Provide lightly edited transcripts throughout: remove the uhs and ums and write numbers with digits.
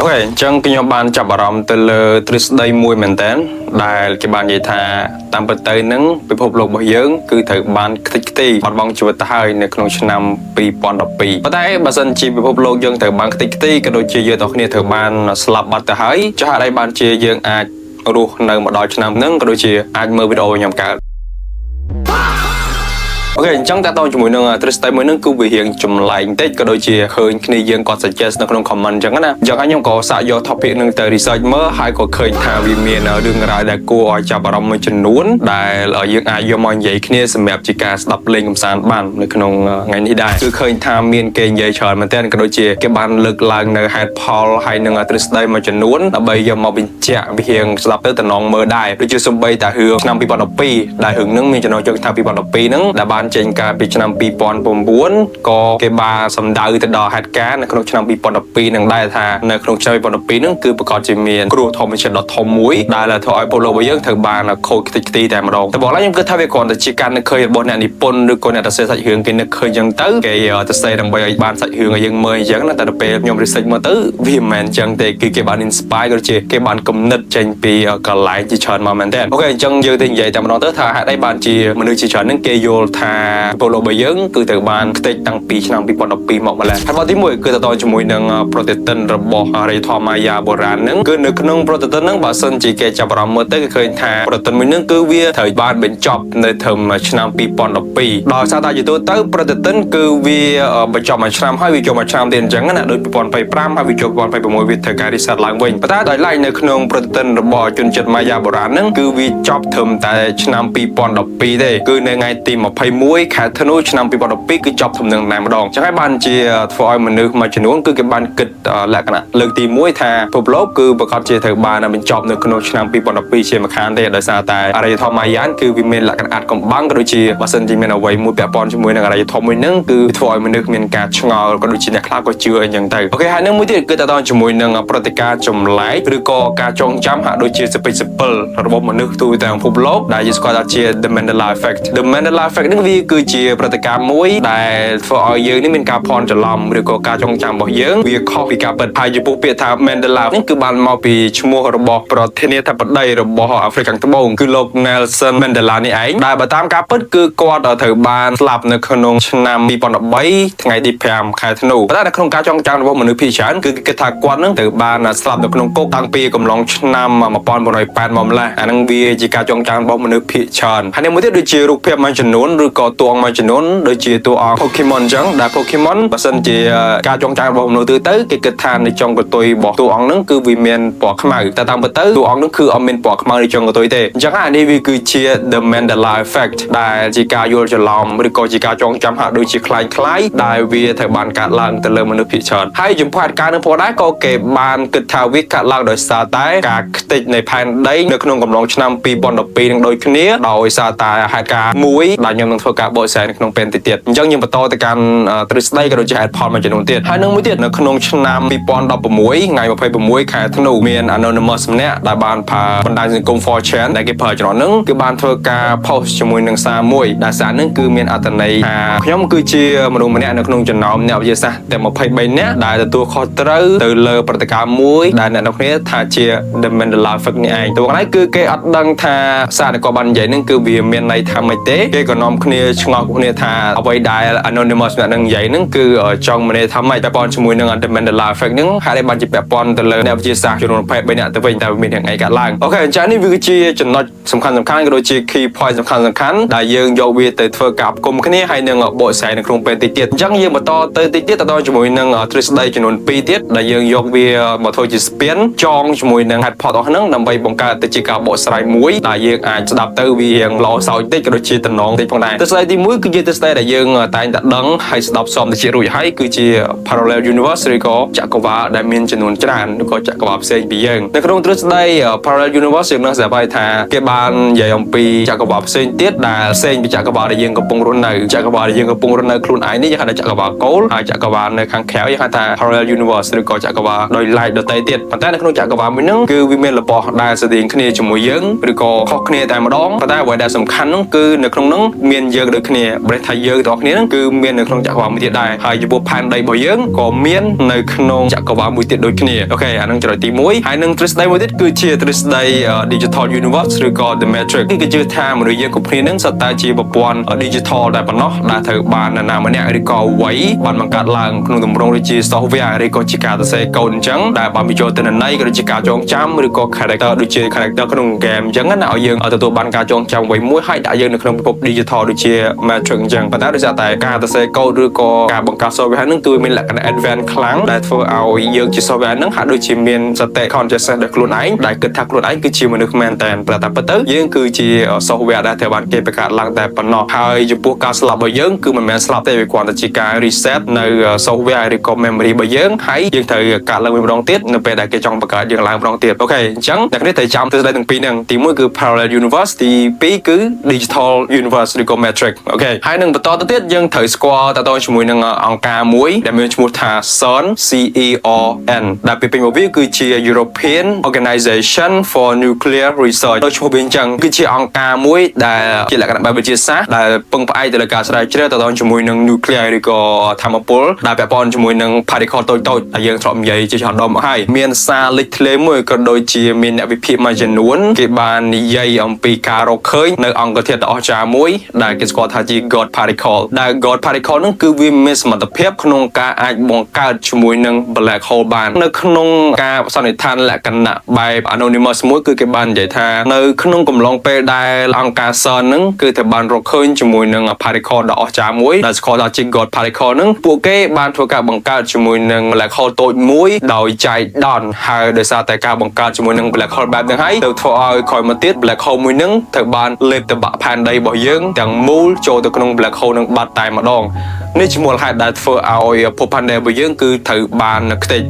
Okay អញ្ចឹងខ្ញុំបានចាប់អារម្មណ៍ទៅលើទ្រឹស្ដីមួយមែនតើដែលគេបាននិយាយថាតាមពិតទៅនឹងពិភពលោករបស់យើងគឺត្រូវបានខ្ទេចខ្ទីបាត់បង់ជីវិតទៅហើយនៅក្នុងឆ្នាំ2012ប៉ុន្តែបើសិនជាពិភពលោកយើងត្រូវបានខ្ទេចខ្ទីក៏ដូចជាយើងទាំងគ្នាត្រូវបានស្លាប់បាត់ទៅហើយចុះហេតុអីបានជាយើងអាចរស់នៅមកដល់ឆ្នាំហ្នឹងក៏ដូចជាអាចមើលវីដេអូខ្ញុំកើត Okay អញ្ចឹងតើតើជាមួយនឹងទ្រឹស្ដីមួយហ្នឹងគឺវារៀងចម្លែកបន្តិចក៏ដូចជាឃើញគ្នាយើងគាត់ suggest នៅក្នុង comment អញ្ចឹងណាអញ្ចឹងហើយខ្ញុំក៏សាកយក topic ហ្នឹងទៅ research មើលហើយក៏ឃើញថាវាមានរឿងរ៉ាវដែលគួរឲ្យចាប់អារម្មណ៍មួយចំនួនដែលយើងអាចយកមកនិយាយគ្នាសម្រាប់ជាការស្ដាប់លេងកម្សាន្តបាននៅក្នុងថ្ងៃនេះដែរគឺឃើញថាមានគេនិយាយច្រើនមែនទែនក៏ដូចជាគេបានលើកឡើងនៅហេតុផលហើយនឹងទ្រឹស្ដីមួយចំនួនដើម្បីយកមកបញ្ជាក់វារៀងស្ដាប់ទៅតំណងមើលដែរដូចជាសំបីតារឿងឆ្នាំ2012ដែលរឿងហ្នឹងមានចំណងជើងថា2012ហ្នឹងដែលបានចេញកាលពីឆ្នាំ2009ក៏គេបានសម្ដៅទៅដល់ហេតុការណ៍នៅក្នុងឆ្នាំ2012ហ្នឹងដែរថានៅក្នុងឆ្នាំ2012ហ្នឹងគឺប្រកាសជាមានគ្រោះធម្មជាតិដ៏ធំមួយដែលធ្វើឲ្យពលរដ្ឋរបស់យើងត្រូវបានខូចខ្ទេចខ្ទីតែម្ដងតែបងឡើយខ្ញុំគិតថាវាគ្រាន់តែជាការនឹកឃើញរបស់អ្នកនិពន្ធឬក៏អ្នកសរសេរសាច់រឿងគេនឹកឃើញចឹងទៅគេសរសេរដើម្បីឲ្យបានសាច់រឿងឲ្យយើងមើលអញ្ចឹងណាតែដល់ពេលខ្ញុំ research មើលទៅវាមិនមែនចឹងទេគឺគេបាន inspire ក៏ជាគេបានគំនិតចេញពីកន្លែងជាច្រើនមកមែនទែន okay អញ្ចឹងយើងទៅនិយាយតែម្ដងទៅថាហេតុអីបានជាមនុស្សជាច្រើនហ្នឹងគេយល់ថាពលរដ្ឋរបស់យើងគឺត្រូវបានខ្ទេចតាំងពីឆ្នាំ2012មកម្ល៉េះហើយបទទី1គឺតទៅជាមួយនឹងប្រតិទិនរបស់អរិយធម៌ម៉ាយ៉ាបុរាណហ្នឹងគឺនៅក្នុងប្រតិទិនហ្នឹងបើសិនជាគេចាប់អារម្មណ៍មើលទៅគឺឃើញថាប្រតិទិនមួយហ្នឹងគឺវាត្រូវបានបញ្ចប់នៅត្រឹមឆ្នាំ2012ដោយសារតែជាទូទៅប្រតិទិនគឺវាបញ្ចប់មួយឆ្នាំហើយវាចូលមួយឆ្នាំទៀតអញ្ចឹងណាដូច2025ហើយវាចូល2026វាត្រូវការ reset ឡើងវិញប៉ុន្តែដោយឡែកនៅក្នុងប្រតិទិនរបស់ជនជាតិម៉ាយ៉ាបុរាណហ្នឹងគឺវាចប់ត្រឹមតែឆ្នាំ2012ទេគឺនៅថ្ងៃទី21ខែធ្នូឆ្នាំ2012គឺចប់ត្រឹមនឹងតែម្ដងអញ្ចឹងហើយបានជាធ្វើឲ្យមនុស្សមួយចំនួនគឺគេបានគិតលក្ខណៈលើកទី1ថាពិភពលោកគឺប្រកាសជាត្រូវបានបញ្ចប់នៅក្នុងឆ្នាំ2012ជាម្ខាងទេដោយសារតែអរិយធម៌ម៉ាយ៉ានគឺវាមានលក្ខណៈអាថ៌កំបាំងក៏ដូចជាបើសិនជាមានអ្វីមួយពាក់ព័ន្ធជាមួយនឹងអរិយធម៌មួយហ្នឹងគឺធ្វើឲ្យមនុស្សមានការឆ្ងល់ក៏ដូចជាអ្នកខ្លះក៏ជឿអីចឹងទៅ okay ហើយនឹងមួយទៀតគឺតទៅជាមួយនឹងព្រឹត្តិការណ៍ចម្លែកឬក៏ការចងចាំហាក់ដូចជាសពិចសពិលរបស់មនុស្សទូទាំងពិភពលោកដែលយើងស្គាល់ថាជា The Mandela Effect. The Mandela Effect នេះវាគឺជាព្រឹត្តិការណ៍មួយដែលធ្វើឲ្យយើងនេះមានការភ័ន្តច្រឡំឬក៏ការចងចាំរបស់យើងវាខុសពីការពិតហើយចំពោះពាក្យថា Mandela នេះគឺបានមកពីឈ្មោះរបស់ប្រធានាធិបតីរបស់អាហ្វ្រិកខាងត្បូងគឺលោក Nelson Mandela នេះឯងដែលបើតាមការពិតគឺគាត់ត្រូវបានស្លាប់នៅក្នុងឆ្នាំ2013ថ្ងៃទី5ខែធ្នូប៉ុន្តែនៅក្នុងការចងចាំរបស់មនុស្សភាគច្រើនគឺគេគិតថាគាត់នឹងត្រូវបានស្លាប់នៅក្នុងគុកតាំងពីកំឡុងឆ្នាំ1980មកម្ល៉េះអាហ្នឹងវាជាការចងចាំរបស់មនុស្សភាគច្រើនហើយនេះមួយទៀតដូចជារូបភាពមួយចំនួនឬក៏តួអង្គមួយចំនួនដូចជាតួអង្គ Pokemon អញ្ចឹងដែល Pokemon បើសិនជាការចងចាំរបស់មនុស្សទូទៅគេគិតថានៅចុងកន្ទុយរបស់តួអង្គហ្នឹងគឺវាមានពណ៌ខ្មៅតែតាមពិតទៅតួអង្គហ្នឹងគឺអត់មានពណ៌ខ្មៅនៅចុងកន្ទុយទេអញ្ចឹងអានេះវាគឺជា The Mandela Effect ដែលជាការយល់ច្រឡំឬក៏ជាការចងចាំហាក់ដូចជាក្លែងក្លាយដែលវាត្រូវបានកើតឡើងទៅលើមនុស្សភាគច្រើនហើយចំពោះហេតុការណ៍នឹងផងដែរក៏គេបានគិតថាវាកើតឡើងដោយសារតែការខ្ទេចនៃផែនដីនៅក្នុងកំឡុងឆ្នាំ2012នឹងដូចគ្នាដោយសារតែហេតុការណ៍មួយដែលខ្ញុំនឹងធ្វើការបកស្រាយនៅក្នុងពេលតិចទៀតអញ្ចឹងយើងបន្តទៅកាន់ទ្រឹស្ដីក៏ដូចជាហេតុផលមួយចំនួនទៀតហើយនឹងមួយទៀតនៅក្នុងឆ្នាំ2016ថ្ងៃ26ខែធ្នូមាន Anonymous ម្នាក់ដែលបានប្រើបណ្ដាញសង្គម 4chan ដែលគេប្រើច្រើនហ្នឹងគឺបានធ្វើការ post ជាមួយនឹងសារមួយដែលសារហ្នឹងគឺមានអត្ថន័យថាខ្ញុំគឺជាមនុស្សម្នាក់នៅក្នុងចំណោមអ្នកវិទ្យាសាស្ត្រទាំង23នាក់ដែលទទួលខុសត្រូវទៅលើព្រឹត្តិការណ៍មួយដែលអ្នកនរគ្នាថាជា The Mandela Effect នេះឯងទៅថ្ងៃគឺគេអត់ដឹងថាសារដែលគាត់បាននិយាយហ្នឹងគឺវាមានន័យថាម៉េចទេគេក៏នាំគ្នាឆ្ងល់គ្នាថាអ្វីដែល Anonymous ម្នាក់ហ្នឹងនិយាយហ្នឹងគឺចង់មានន័យថាម៉េចពាក់ព័ន្ធជាមួយនឹង The Mandela Effect ហ្នឹងហើយបានជាពាក់ព័ន្ធទៅលើអ្នកវិទ្យាសាស្ត្រចំនួន23នាក់ទៅវិញតែវាមានយ៉ាងអីកើតឡើង okay អញ្ចឹងនេះវាគឺជាចំណុចសំខាន់សំខាន់ក៏ដូចជា key point សំខាន់សំខាន់ដែលយើងយកវាទៅធ្វើការផ្គុំគ្នាហើយនឹងបកស្រាយនៅក្នុងពេលតិចទៀតអញ្ចឹងយើងបន្តទៅតិចទៀតទៅដល់ជាមួយនឹងទ្រឹស្ដីចំនួន2ទៀតដែលយើងយកវាមកធ្វើជាស្ពានចងជាមួយនឹងហេតុផលអស់ហ្នឹងដើម្បីបង្កើតទៅជាការបកស្រាយមួយដែលយើងអាចស្ដាប់ទៅវារៀងល្អសើចតិចក៏ដូចជាតំណងតិចផងដែរទ្រឹស្ដីទី1គឺជាទ្រឹស្ដីដែលយើងតែងតែដឹងហើយស្ដាប់សមទៅជារួចហើយគឺជា parallel universe ឬក៏ចក្រវាលដែលមានចំនួនច្រើនឬក៏ចក្រវាលផ្សេងពីយើងនៅក្នុងទ្រឹស្ដី parallel universe យើងនឹងស្រាប់ហើយថាគេបាននិយាយអំពីចក្រវាលផ្សេងទៀតដែលផ្សេងពីចក្រវាលដែលយើងកំពុងរស់នៅចក្រវាលដែលយើងកំពុងរស់នៅខ្លួនឯងនេះយើងហៅថាចក្រវាលគោលហើយចក្រវាលនៅខាងក្រៅយើងហៅថា parallel universe ឬក៏ចក្រវាលដោយឡែកដទៃទៀតប៉ុន្តែនៅក្នុងចក្រវាលមួយហ្នឹងគឺវាមានរបស់ដែលស្តៀងគ្នាជាមួយយើងឬក៏ខុសគ្នាតែម្ដងប៉ុន្តែអ្វីដែលសំខាន់នោះគឺនៅក្នុងហ្នឹងមាន យើងដូចគ្នាប្រេះថាយើងទាំងអស់គ្នាហ្នឹងគឺមាននៅក្នុងចក្រវាឡមួយទៀតដែរហើយចំពោះផែនដីរបស់យើងក៏មាននៅក្នុងចក្រវាឡមួយទៀតដូចគ្នាokay អាហ្នឹងចំណុចទី1ហើយនឹងទ្រឹស្ដីមួយទៀតគឺជាទ្រឹស្ដី digital universe ឬក៏ the matrix គឺគេជឿថាមនុស្សយើងគ្រប់គ្នាហ្នឹងសុទ្ធតែជាប្រព័ន្ធ digital តែប៉ុណ្ណោះដែលត្រូវបាននរណាម្នាក់ឬក៏អ្វីបានបង្កើតឡើងក្នុងទម្រង់ដូចជា software ឬក៏ជាការសរសេរកូដអញ្ចឹងដែលបានបញ្ចូលទិន្នន័យក៏ដូចជាការចងចាំឬក៏ character ដូចជា character ក្នុង game អញ្ចឹងណាឲ្យយើងទទួលបានការចងចាំអ្វីមួយហើយដាក់យើងនៅក្នុងពិភព digital ដូចជា matrix អញ្ចឹងប៉ុន្តែដោយសារតែការសរសេរកូដឬក៏ការបង្កើត software ហ្នឹងគឺមានលក្ខណៈ advanced ខ្លាំងដែលធ្វើឲ្យយើងជា software ហ្នឹងហាក់ដូចជាមានសតិ consciousness ដោយខ្លួនឯងដែលគិតថាខ្លួនឯងគឺជាមនុស្សមែនតើតែពិតទៅយើងគឺជា software ដែលត្រូវបានគេបង្កើតឡើងតែប៉ុណ្ណោះហើយចំពោះការស្លាប់របស់យើងគឺមិនមែនស្លាប់ទេវាគ្រាន់តែជាការ reset នៅ software ឬក៏ memory របស់យើងហើយយើងត្រូវកើតឡើងវិញម្ដងទៀតនៅពេលដែលគេចង់បង្កើតយើងឡើងម្ដងទៀត okay អញ្ចឹងអ្នកនេះត្រូវចាំទ្រឹស្ដីទាំងពីរហ្នឹងទី1គឺ parallel universe ទី2គឺ digital universe ឬក៏ matrix okay ហើយនឹងបន្តទៅទៀតយើងត្រូវស្គាល់តទៅជាមួយនឹងអង្គការមួយដែលមានឈ្មោះថា CERN C E R N ដែលពីពេញមកវាគឺជា European Organization for Nuclear Research ដូចឈ្មោះវាអញ្ចឹងគឺជាអង្គការមួយដែលជាលក្ខណៈបែបវិទ្យាសាស្ត្រដែលពឹងផ្អែកទៅលើការស្រាវជ្រាវតទៅជាមួយនឹង nuclear ឬក៏ថាមពលដែលពាក់ព័ន្ធជាមួយនឹង particle តូចៗដែលយើងធ្លាប់និយាយជាច្រើនដងមកហើយមានសារលេចធ្លាយមួយក៏ដូចជាមានអ្នកវិភាគមួយចំនួនគេបាននិយាយអំពីការរកឃើញនៅអង្គធាតុដ៏អស្ចារ្យមួយដែលគេស្គាល់ថាជា God particle ដែល God particle ហ្នឹងគឺវាមានសមត្ថភាពក្នុងការអាចបង្កើតជាមួយនឹង black hole បាននៅក្នុងការសន្និដ្ឋានលក្ខណៈបែប anonymous មួយគឺគេបាននិយាយថានៅក្នុងកំឡុងពេលដែលអង្គការ CERN ហ្នឹងគឺត្រូវបានរកឃើញជាមួយនឹង particle ដ៏អស្ចារ្យមួយដែលស្គាល់ថាជា God particle ហ្នឹងពួកគេបានធ្វើការបង្កើតជាមួយនឹង black hole តូចមួយដោយចៃដន្យហើយដោយសារតែការបង្កើតជាមួយនឹង black hole បែបហ្នឹងហើយទៅធ្វើឲ្យក្រោយមកទៀត black hole មួយហ្នឹងត្រូវបានលេបទៅបាក់ផែនដីរបស់យើងទាំងមូលចូលទៅក្នុង black hole នឹងបាត់តែម្ដងនេះជាមូលហេតុដែលធ្វើឲ្យភពផែនដីរបស់យើងគឺត្រូវបានខ្ទេច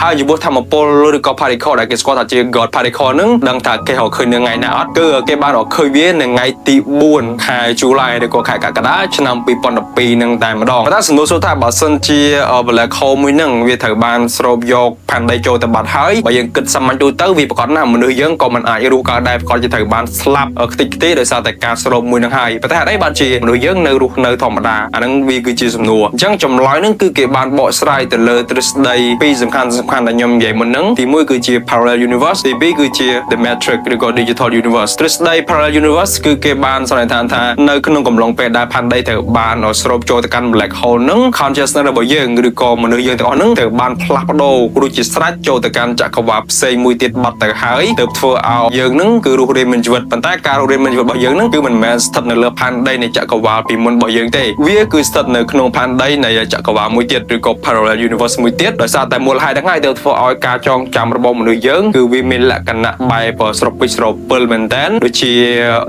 ហើយចំពោះថាមពលឬក៏ particle ដែលគេស្គាល់ថាជា God particle ហ្នឹងដឹងថាគេរកឃើញនៅថ្ងៃណាអត់គឺគេបានរកឃើញវានៅថ្ងៃទី4ខែ July ឬក៏ខែកក្កដាឆ្នាំ2012ហ្នឹងតែម្ដងប៉ុន្តែសំណួរសួរថាបើសិនជា black hole មួយហ្នឹងវាត្រូវបានស្រូបយកផែនដីចូលទៅបាត់ហើយបើយើងគិតសាមញ្ញទូទៅវាប្រកាសណាស់មនុស្សយើងក៏មិនអាចរស់កើតដែរប្រកាសជាត្រូវបានស្លាប់ខ្ទេចខ្ទីដោយសារតែការស្រូបមួយហ្នឹងហើយប៉ុន្តែហេតុអីបានជាមនុស្សយើងនៅរស់នៅធម្មតាអាហ្នឹងវាគឺជាសំណួរអញ្ចឹងចម្លើយហ្នឹងគឺគេបានបកស្រាយទៅលើទ្រឹស្ដីពីរសំខាន់សំខាន់ដែលខ្ញុំនិយាយមុនហ្នឹងទីមួយគឺជា parallel universe ទីពីរគឺជា the matrix ឬក៏ digital universe ទ្រឹស្ដី parallel universe គឺគេបានសន្និដ្ឋានថានៅក្នុងកំឡុងពេលដែលផែនដីត្រូវបានស្រូបចូលទៅកាន់ black hole ហ្នឹង consciousness របស់យើងឬក៏មនុស្សយើងទាំងអស់ហ្នឹងត្រូវបានផ្លាស់ប្ដូររួចជាស្រេចចូលទៅកាន់ចក្រវាឡផ្សេងមួយទៀតបាត់ទៅហើយទើបធ្វើឲ្យយើងហ្នឹងគឺរស់រានមានជីវិតប៉ុន្តែការរស់រានមានជីវិតរបស់យើងហ្នឹងគឺមិនមែនស្ថិតនៅលើផែនដីនៃចក្រវាឡពីមុនរបស់យើងទេវាគឺស្ថិតនៅក្នុងផែនដីនៃចក្រវាឡមួយទៀតឬក៏ parallel universe មួយទៀតដោយសារតែមូលហេតុហ្នឹងហើយទើបធ្វើឲ្យការចងចាំរបស់មនុស្សយើងគឺវាមានលក្ខណៈបែបស្រពេចស្រពិលមែនតើដូចជា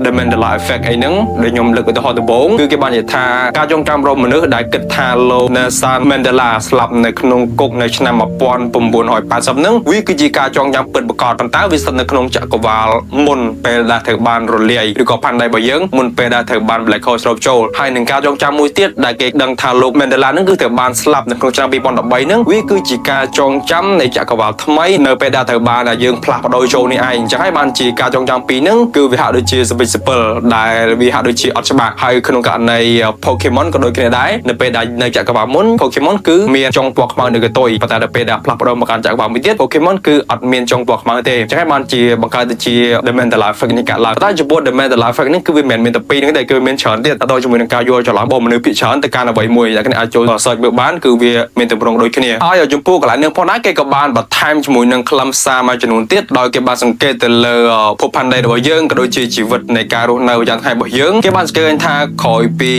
The Mandela Effect អីហ្នឹងដែលខ្ញុំលើកឧទាហរណ៍ដំបូងគឺគេបាននិយាយថាការចងចាំរបស់មនុស្សដែលគិតថាលោក Nelson Mandela ស្លាប់នៅក្នុងគុកនៅឆ្នាំ1980ហ្នឹងវាគឺជាការចងចាំពិតប្រាកដប៉ុន្តែវាស្ថិតនៅក្នុងចក្រវាឡមុនពេលដែលត្រូវបានរលាយឬក៏ផែនដីរបស់យើងមុនពេលដែលត្រូវបាន Black Hole ស្រូបចូលហើយនឹងការចងចាំមួយទៀតដែលគេដឹងថាលោក Mandela ហ្នឹងគឺត្រូវបានស្លាប់នៅក្នុងឆ្នាំ2013ហ្នឹងវាគឺជាការចងចាំនៃចក្រវាឡថ្មីនៅពេលដែលត្រូវបានយើងផ្លាស់ប្ដូរចូលនេះឯងអញ្ចឹងហើយបានជាការចងចាំពីរហ្នឹងគឺវាហាក់ដូចជាសពិចសពិលដែលវាហាក់ដូចជាអត់ច្បាស់ហើយក្នុងករណី Pokemon ក៏ដូចគ្នាដែរនៅពេលដែលនៅចក្រវាឡមុន Pokemon គឺមានចុងពណ៌ខ្មៅនៅកតុយប៉ុន្តែដល់ពេលដែលផ្លាស់ប្ដូរមកកាន់ចក្រវាឡមួយទៀត Pokemon គឺអត់មានចុងពណ៌ខ្មៅទេអញ្ចឹងហើយបានជាបង្កើតទៅជា The Mandela Effect នេះកើតឡើងតែចំពោះ The Mandela Effect នេះគឺវាមិនមែនមានតែពីរហ្នឹងទេគឺមានច្រើនទៀតតទៅជាមួយនឹងការយល់ច្រឡំរបស់មនុស្សភាគច្រើនទៅកាន់អ្វីមួយដែលគេអាចចូល search មើលបានគឺវាមានទម្រង់ដូចគ្នាហើយចំពោះកន្លែងនេះផងដែរគេក៏បានបន្ថែមជាមួយនឹងខ្លឹមសារមួយចំនួនទៀតដោយគេបានសង្កេតទៅលើភពផែនដីរបស់យើងក៏ដូចជាជីវិតនៃការរស់នៅប្រចាំថ្ងៃរបស់យើងគេបានសង្កេតឃើញថាក្រោយពី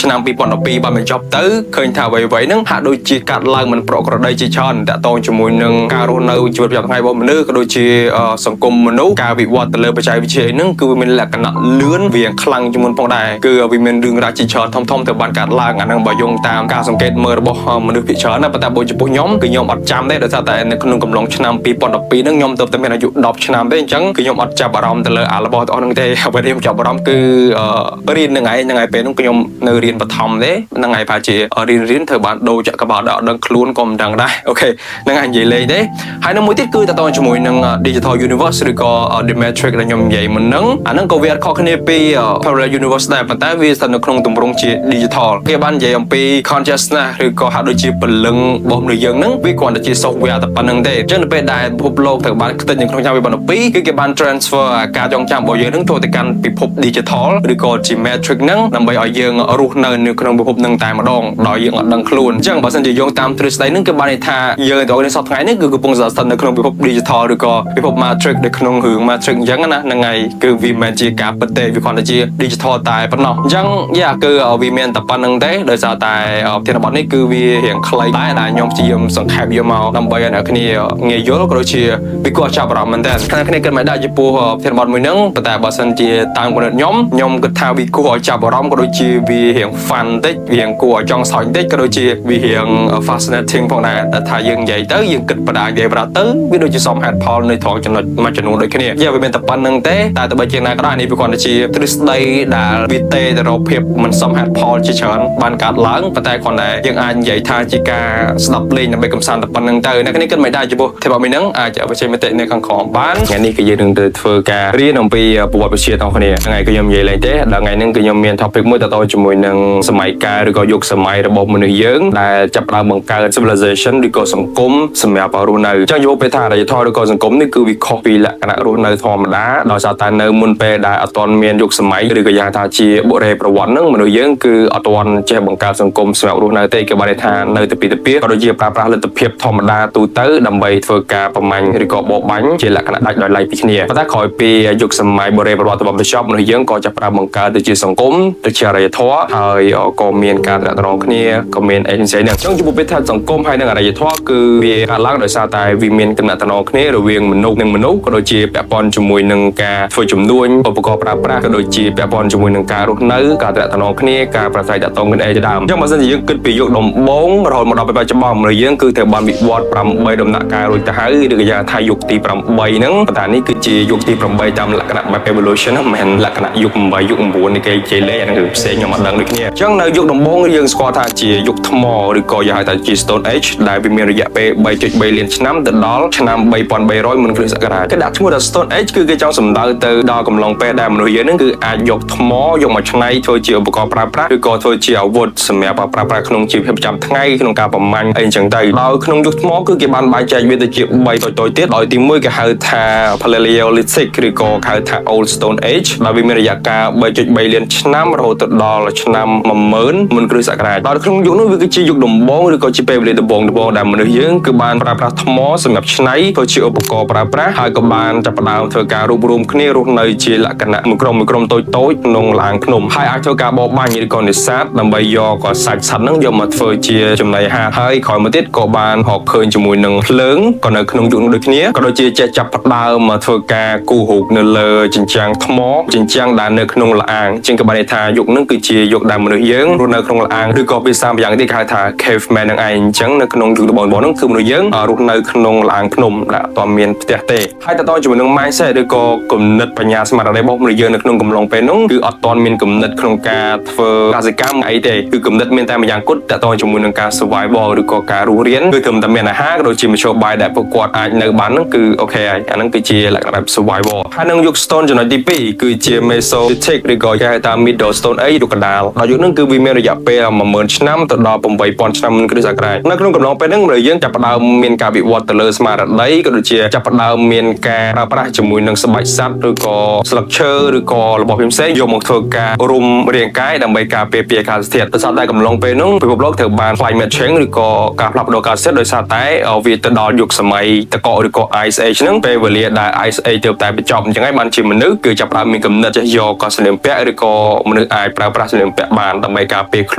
ឆ្នាំ2012បានបញ្ចប់ទៅឃើញថាអ្វីៗហ្នឹងហាក់ដូចជាកាត់ឡើងមិនប្រក្រតីជាច្រើនតាក់ទងជាមួយនឹងការរស់នៅជីវិតប្រចាំថ្ងៃរបស់មនុស្សក៏ដូចជាសង្គមមនុស្សការវិវត្តទៅលើបច្ចេកវិទ្យាហ្នឹងគឺវាមានលក្ខណៈលឿនវាខ្លាំងជាងមុនផងដែរគឺវាមានរឿងរ៉ាវជាច្រើនធំៗទៅបានកាត់ឡើងអាហ្នឹងបើយោងតាមការសង្កេតមើលរបស់មនុស្សភាគច្រើនណាប៉ុន្តែបើចំពោះខ្ញុំគឺខ្ញុំអត់ចាំទេដោយសារតែនៅក្នុងកំឡុងឆ្នាំ2012ហ្នឹងខ្ញុំទើបតែមានអាយុ10ឆ្នាំទេអញ្ចឹងគឺខ្ញុំអត់ចាប់អារម្មណ៍ទៅលើអារបស់ទាំងអស់ហ្នឹងទេអ្វីដែលខ្ញុំចាប់អារម្មណ៍គឺរៀនហ្នឹងឯងហ្នឹងឯងពេលហ្នឹងខ្ញុំនៅរៀនបឋមទេហ្នឹងឯងប្រហែលជារៀនរៀនធ្វើបានដូរចក្រវាឡដល់អត់ដឹងខ្លួនក៏មិនដឹងដែរ okay ហ្នឹងឯងនិយាយលេងទេហើយនៅមួយទៀតគឺតទៅជាមួយនឹង Digital Universe ឬក៏ The Matrix ដែលខ្ញុំនិយាយមុនហ្នឹងអាហ្នឹងក៏វាអត់ខុសគ្នាពី Parallel Universe ដែរប៉ុន្តែ ប៉ុន្តែវាស្ថិតនៅក្នុងទម្រង់ជា digital គេបាននិយាយអំពី consciousness ឬក៏ហាក់ដូចជាព្រលឹងរបស់មនុស្សយើងហ្នឹងវាគ្រាន់តែជា software តែប៉ុណ្្នឹងទេអញ្ចឹងនៅពេលដែលពិភពលោកត្រូវបានខ្ទេចនៅក្នុងឆ្នាំ2012គឺគេបាន transfer អាការចងចាំរបស់យើងហ្នឹងចូលទៅកាន់ពិភព digital ឬក៏ជា matrix ហ្នឹងដើម្បីឲ្យយើងរស់នៅនៅក្នុងពិភពហ្នឹងតែម្ដងដោយយើងអត់ដឹងខ្លួនអញ្ចឹងបើសិនជាយោងតាមទ្រឹស្ដីហ្នឹងគឺបានន័យថាយើងទាំងអស់គ្នាសព្វថ្ងៃនេះគឺកំពុងស្ថិតនៅក្នុងពិភព digital ឬក៏ពិភព matrix នៅក្នុងរឿង matrix អញ្ចឹងណាហ្នឹងហើយគឺវាមិនមែនជាការពិតទេវាគ្រាន់តែជា digital តែប៉ុណ្ណោះអញ្ចឹង yeah គឺវាមានតែប៉ុណ្្នឹងទេដោយសារតែប្រធានបទនេះគឺវារៀងខ្លីដែរដែលខ្ញុំព្យាយាមសង្ខេបយកមកដើម្បីឲ្យអ្នកគ្នាងាយយល់ក៏ដូចជាវាគួរឲ្យចាប់អារម្មណ៍មែនតើគ្នាគ្នាគិតមិនដែរចំពោះប្រធានបទមួយហ្នឹងប៉ុន្តែបើសិនជាតាមគំនិតខ្ញុំខ្ញុំគិតថាវាគួរឲ្យចាប់អារម្មណ៍ក៏ដូចជាវារៀង fun តិចវារៀងគួរឲ្យចង់សើចតិចក៏ដូចជាវារៀង fascinating ផងដែរតែថាយើងនិយាយទៅយើងគិតបដានិយាយបដាទៅវាដូចជាសមហេតុផលនៅត្រង់ចំណុចមួយចំនួនដូចគ្នា yeah វាមានតែប៉ុណ្្នឹងទេតែទៅបីជាណាក៏ដោយនេះវាគ្រាន់តែជាទ្រឹស្ដីដែលវាទេទៅរកភាពមិនសមហេតុផលជាច្រើនបានកើតឡើងប៉ុន្តែគ្រាន់តែយើងអាចនិយាយថាជាការស្ដាប់លេងដើម្បីកំសាន្តតែប៉ុណ្្នឹងទៅអ្នកនេះគិតមិនដែរចំពោះទេពមីហ្នឹងអាចបញ្ចេញមតិនៅខាងក្រោមបានថ្ងៃនេះគឺយើងនឹងទៅធ្វើការរៀនអំពីប្រវត្តិវិទ្យាទាំងគ្នាថ្ងៃគឺខ្ញុំនិយាយលេងទេដល់ថ្ងៃហ្នឹងគឺខ្ញុំមាន topic មួយតទៅជាមួយនឹងសម័យកាលឬក៏យុគសម័យរបស់មនុស្សយើងដែលចាប់ផ្ដើមបង្កើត civilization ឬក៏សង្គមសម្រាប់រស់នៅអញ្ចឹងយកពេលថាអរិយធម៌ឬក៏សង្គមនេះគឺវាខុសពីលក្ខណៈរស់នៅធម្មតាដោយសារតែនៅមុនពេលដែលអត់ទាន់មានយុគសម័យឬក៏យ៉ាងថាជាបុរេប្រវត្តិហ្នឹងមនុស្សយើងគឺអត់ទាន់ចេះបង្កើតសង្គមសម្រាប់រស់នៅទេគេបានន័យថានៅទៅពីទៅពីក៏ដូចជាប្រើប្រាស់លទ្ធភាពធម្មតាទូទៅដើម្បីធ្វើការប្រមាញ់ឬក៏បរបាញ់ជាលក្ខណៈដាច់ដោយឡែកពីគ្នាប៉ុន្តែក្រោយពីយុគសម័យបុរេប្រវត្តិរបស់បញ្ចប់មនុស្សយើងក៏ចាប់ផ្ដើមបង្កើតទៅជាសង្គមទៅជាអរិយធម៌ហើយក៏មានការតំណងគ្នាក៏មានអីផ្សេងៗហ្នឹងអញ្ចឹងចំពោះពេលថាសង្គមហើយនិងអរិយធម៌គឺវាកើតឡើងដោយសារតែវាមានទំនាក់ទំនងគ្នារវាងមនុស្សនិងមនុស្សក៏ដូចជាពាក់ព័ន្ធជាមួយនឹងការធ្វើជំនួញឧបករណ៍ប្រើប្រាស់ក៏ដូចជាពាក់ព័ន្ធជាមួយនឹងការរស់នៅការទំនាក់ទំនងគ្នាការប្រាស្រ័យទាក់ទងគ្នាអីជាដើមអញ្ចឹងបើសិនជាយើងគិតពីយុគដំបូងរហូតមកដល់ពេលបច្ចុប្បន្នមនុស្សយើងគឺត្រូវបានវិវត្ត8ដំណាក់កាលរួចទៅហើយឬក៏យ៉ាងថាយុគទី8ហ្នឹងប៉ុន្តែនេះគឺជាយុគទី8តាមលក្ខណៈបែប evolution ហ្នឹងមិនមែនលក្ខណៈយុគ8យុគ9នេះគេជេលេអាហ្នឹងគឺផ្សេងខ្ញុំអត់ដឹងដូចគ្នាអញ្ចឹងនៅយុគដំបូងយើងស្គាល់ថាជាយុគថ្មឬក៏យើងហៅថាជា Stone Age ដែលវាមានរយៈពេល3.3លានឆ្នាំទៅដល់ឆ្នាំ3300មុនគ្រិស្តសករាជគេដាក់ឈ្មោះថា Stone Age គឺគេចង់សំដៅទៅដល់កំឡុងពេលដែលមនុស្សយើងហ្នឹងគឺអាចយកថ្មយកមកច្នៃធ្វើជាឧបករណ៍ប្រើប្រាស់ឬក៏ធ្វើជាអាវុធសម្រាប់ប្រើប្រាស់ក្នុងជីវភាពប្រចាំថ្ងៃក្នុងការប្រមាញ់អីអញ្ចឹងទៅដោយក្នុងយុគថ្មគឺគេបានបែងចែកវាទៅជា3តូចៗទៀតដោយទី1គេហៅថា Paleolithic ឬក៏ហៅថា Old Stone Age ដែលវាមានរយៈកាល3.3លានឆ្នាំរហូតទៅដល់ឆ្នាំ10000មុនគ្រិស្តសករាជដោយក្នុងយុគនោះវាគឺជាយុគដំបូងឬក៏ជាពេលវេលាដំបូងដំបូងដែលមនុស្សយើងគឺបានប្រើប្រាស់ថ្មសម្រាប់ច្នៃធ្វើជាឧបករណ៍ប្រើប្រាស់ហើយក៏បានចាប់ផ្ដើមធ្វើការរួបរวมគ្នារស់នៅជាលក្ខណៈមួយក្រុមមួយក្រុមតូចតូចៗក្នុងឡាងភ្នំហើយអាចធ្វើការបរបាញ់ឬក៏នេសាទដើម្បីយកសាច់សត្វហ្នឹងយកមកធ្វើជាចំណីអាហារហើយក្រោយមកទៀតក៏បានរកឃើញជាមួយនឹងភ្លើងក៏នៅក្នុងយុគនោះដូចគ្នាក៏ដូចជាចេះចាប់ផ្ដើមមកធ្វើការគូររូបនៅលើជញ្ជាំងថ្មជញ្ជាំងដែលនៅក្នុងល្អាងជាងក៏បានន័យថាយុគហ្នឹងគឺជាយុគដែលមនុស្សយើងរស់នៅក្នុងល្អាងឬក៏ភាសាម្យ៉ាងទៀតគេហៅថា caveman ហ្នឹងឯងអញ្ចឹងនៅក្នុងយុគដំបូងៗហ្នឹងគឺមនុស្សយើងរស់នៅក្នុងល្អាងភ្នំដែលអត់ទាន់មានផ្ទះទេហើយតទៅជាមួយនឹង mindset ឬក៏គំនិតបញ្ញាស្មារតីរបស់មនុស្សយើងនៅក្នុងកំឡុងពេលហ្នឹងគឺអត់ទាន់មានគំនិតក្នុងការធ្វើកសិកម្មអីទេគឺគំនិតមានតែម្យ៉ាងគត់តទៅជាមួយនឹងការ survival ឬក៏ការរស់រានគឺត្រឹមតែមានអាហារក៏ដូចជាមធ្យោបាយដែលពួកគាត់អាចនៅបានហ្នឹងគឺ okay ហើយអាហ្នឹងគឺជាលក្ខណៈបែប survival ហើយនឹងយុគ stone ចំណុចទី2គឺជា Mesolithic ឬក៏គេហៅថា Middle Stone Age យុគកណ្ដាលដល់យុគហ្នឹងគឺវាមានរយៈពេល10000ឆ្នាំទៅដល់8000ឆ្នាំមុនគ្រិស្តសករាជនៅក្នុងកំឡុងពេលហ្នឹងមនុស្សយើងចាប់ផ្ដើមមានការវិវត្តទៅលើស្មារតីក៏ដូចជាចាប់ផ្ដើមមានការប្រើប្រាស់ជាមួយនឹងស្បែកសត្វឬក៏ស្លឹកឈើឬក៏របស់ផ្សេងៗយកមកធ្វើការរុំរាងកាយដើម្បីការពារពីអាកាសធាតុដោយសារតែកំឡុងពេលហ្នឹងពិភពលោកត្រូវបាន climate change ឬក៏ការផ្លាស់ប្ដូរអាកាសធាតុដោយសារតែវាទៅដល់យុគសម័យទឹកកកឬក៏ Ice Age ហ្នឹងពេលវេលាដែល Ice Age ទើបតែបញ្ចប់អញ្ចឹងហើយបានជាមនុស្សគឺចាប់ផ្ដើមមានគំនិតចេះយកក៏សម្លៀកបំពាក់ឬក៏មនុស្សអាចប្រើប្រាស់សម្លៀកបំពាក់បានដើម្បីការពារខ្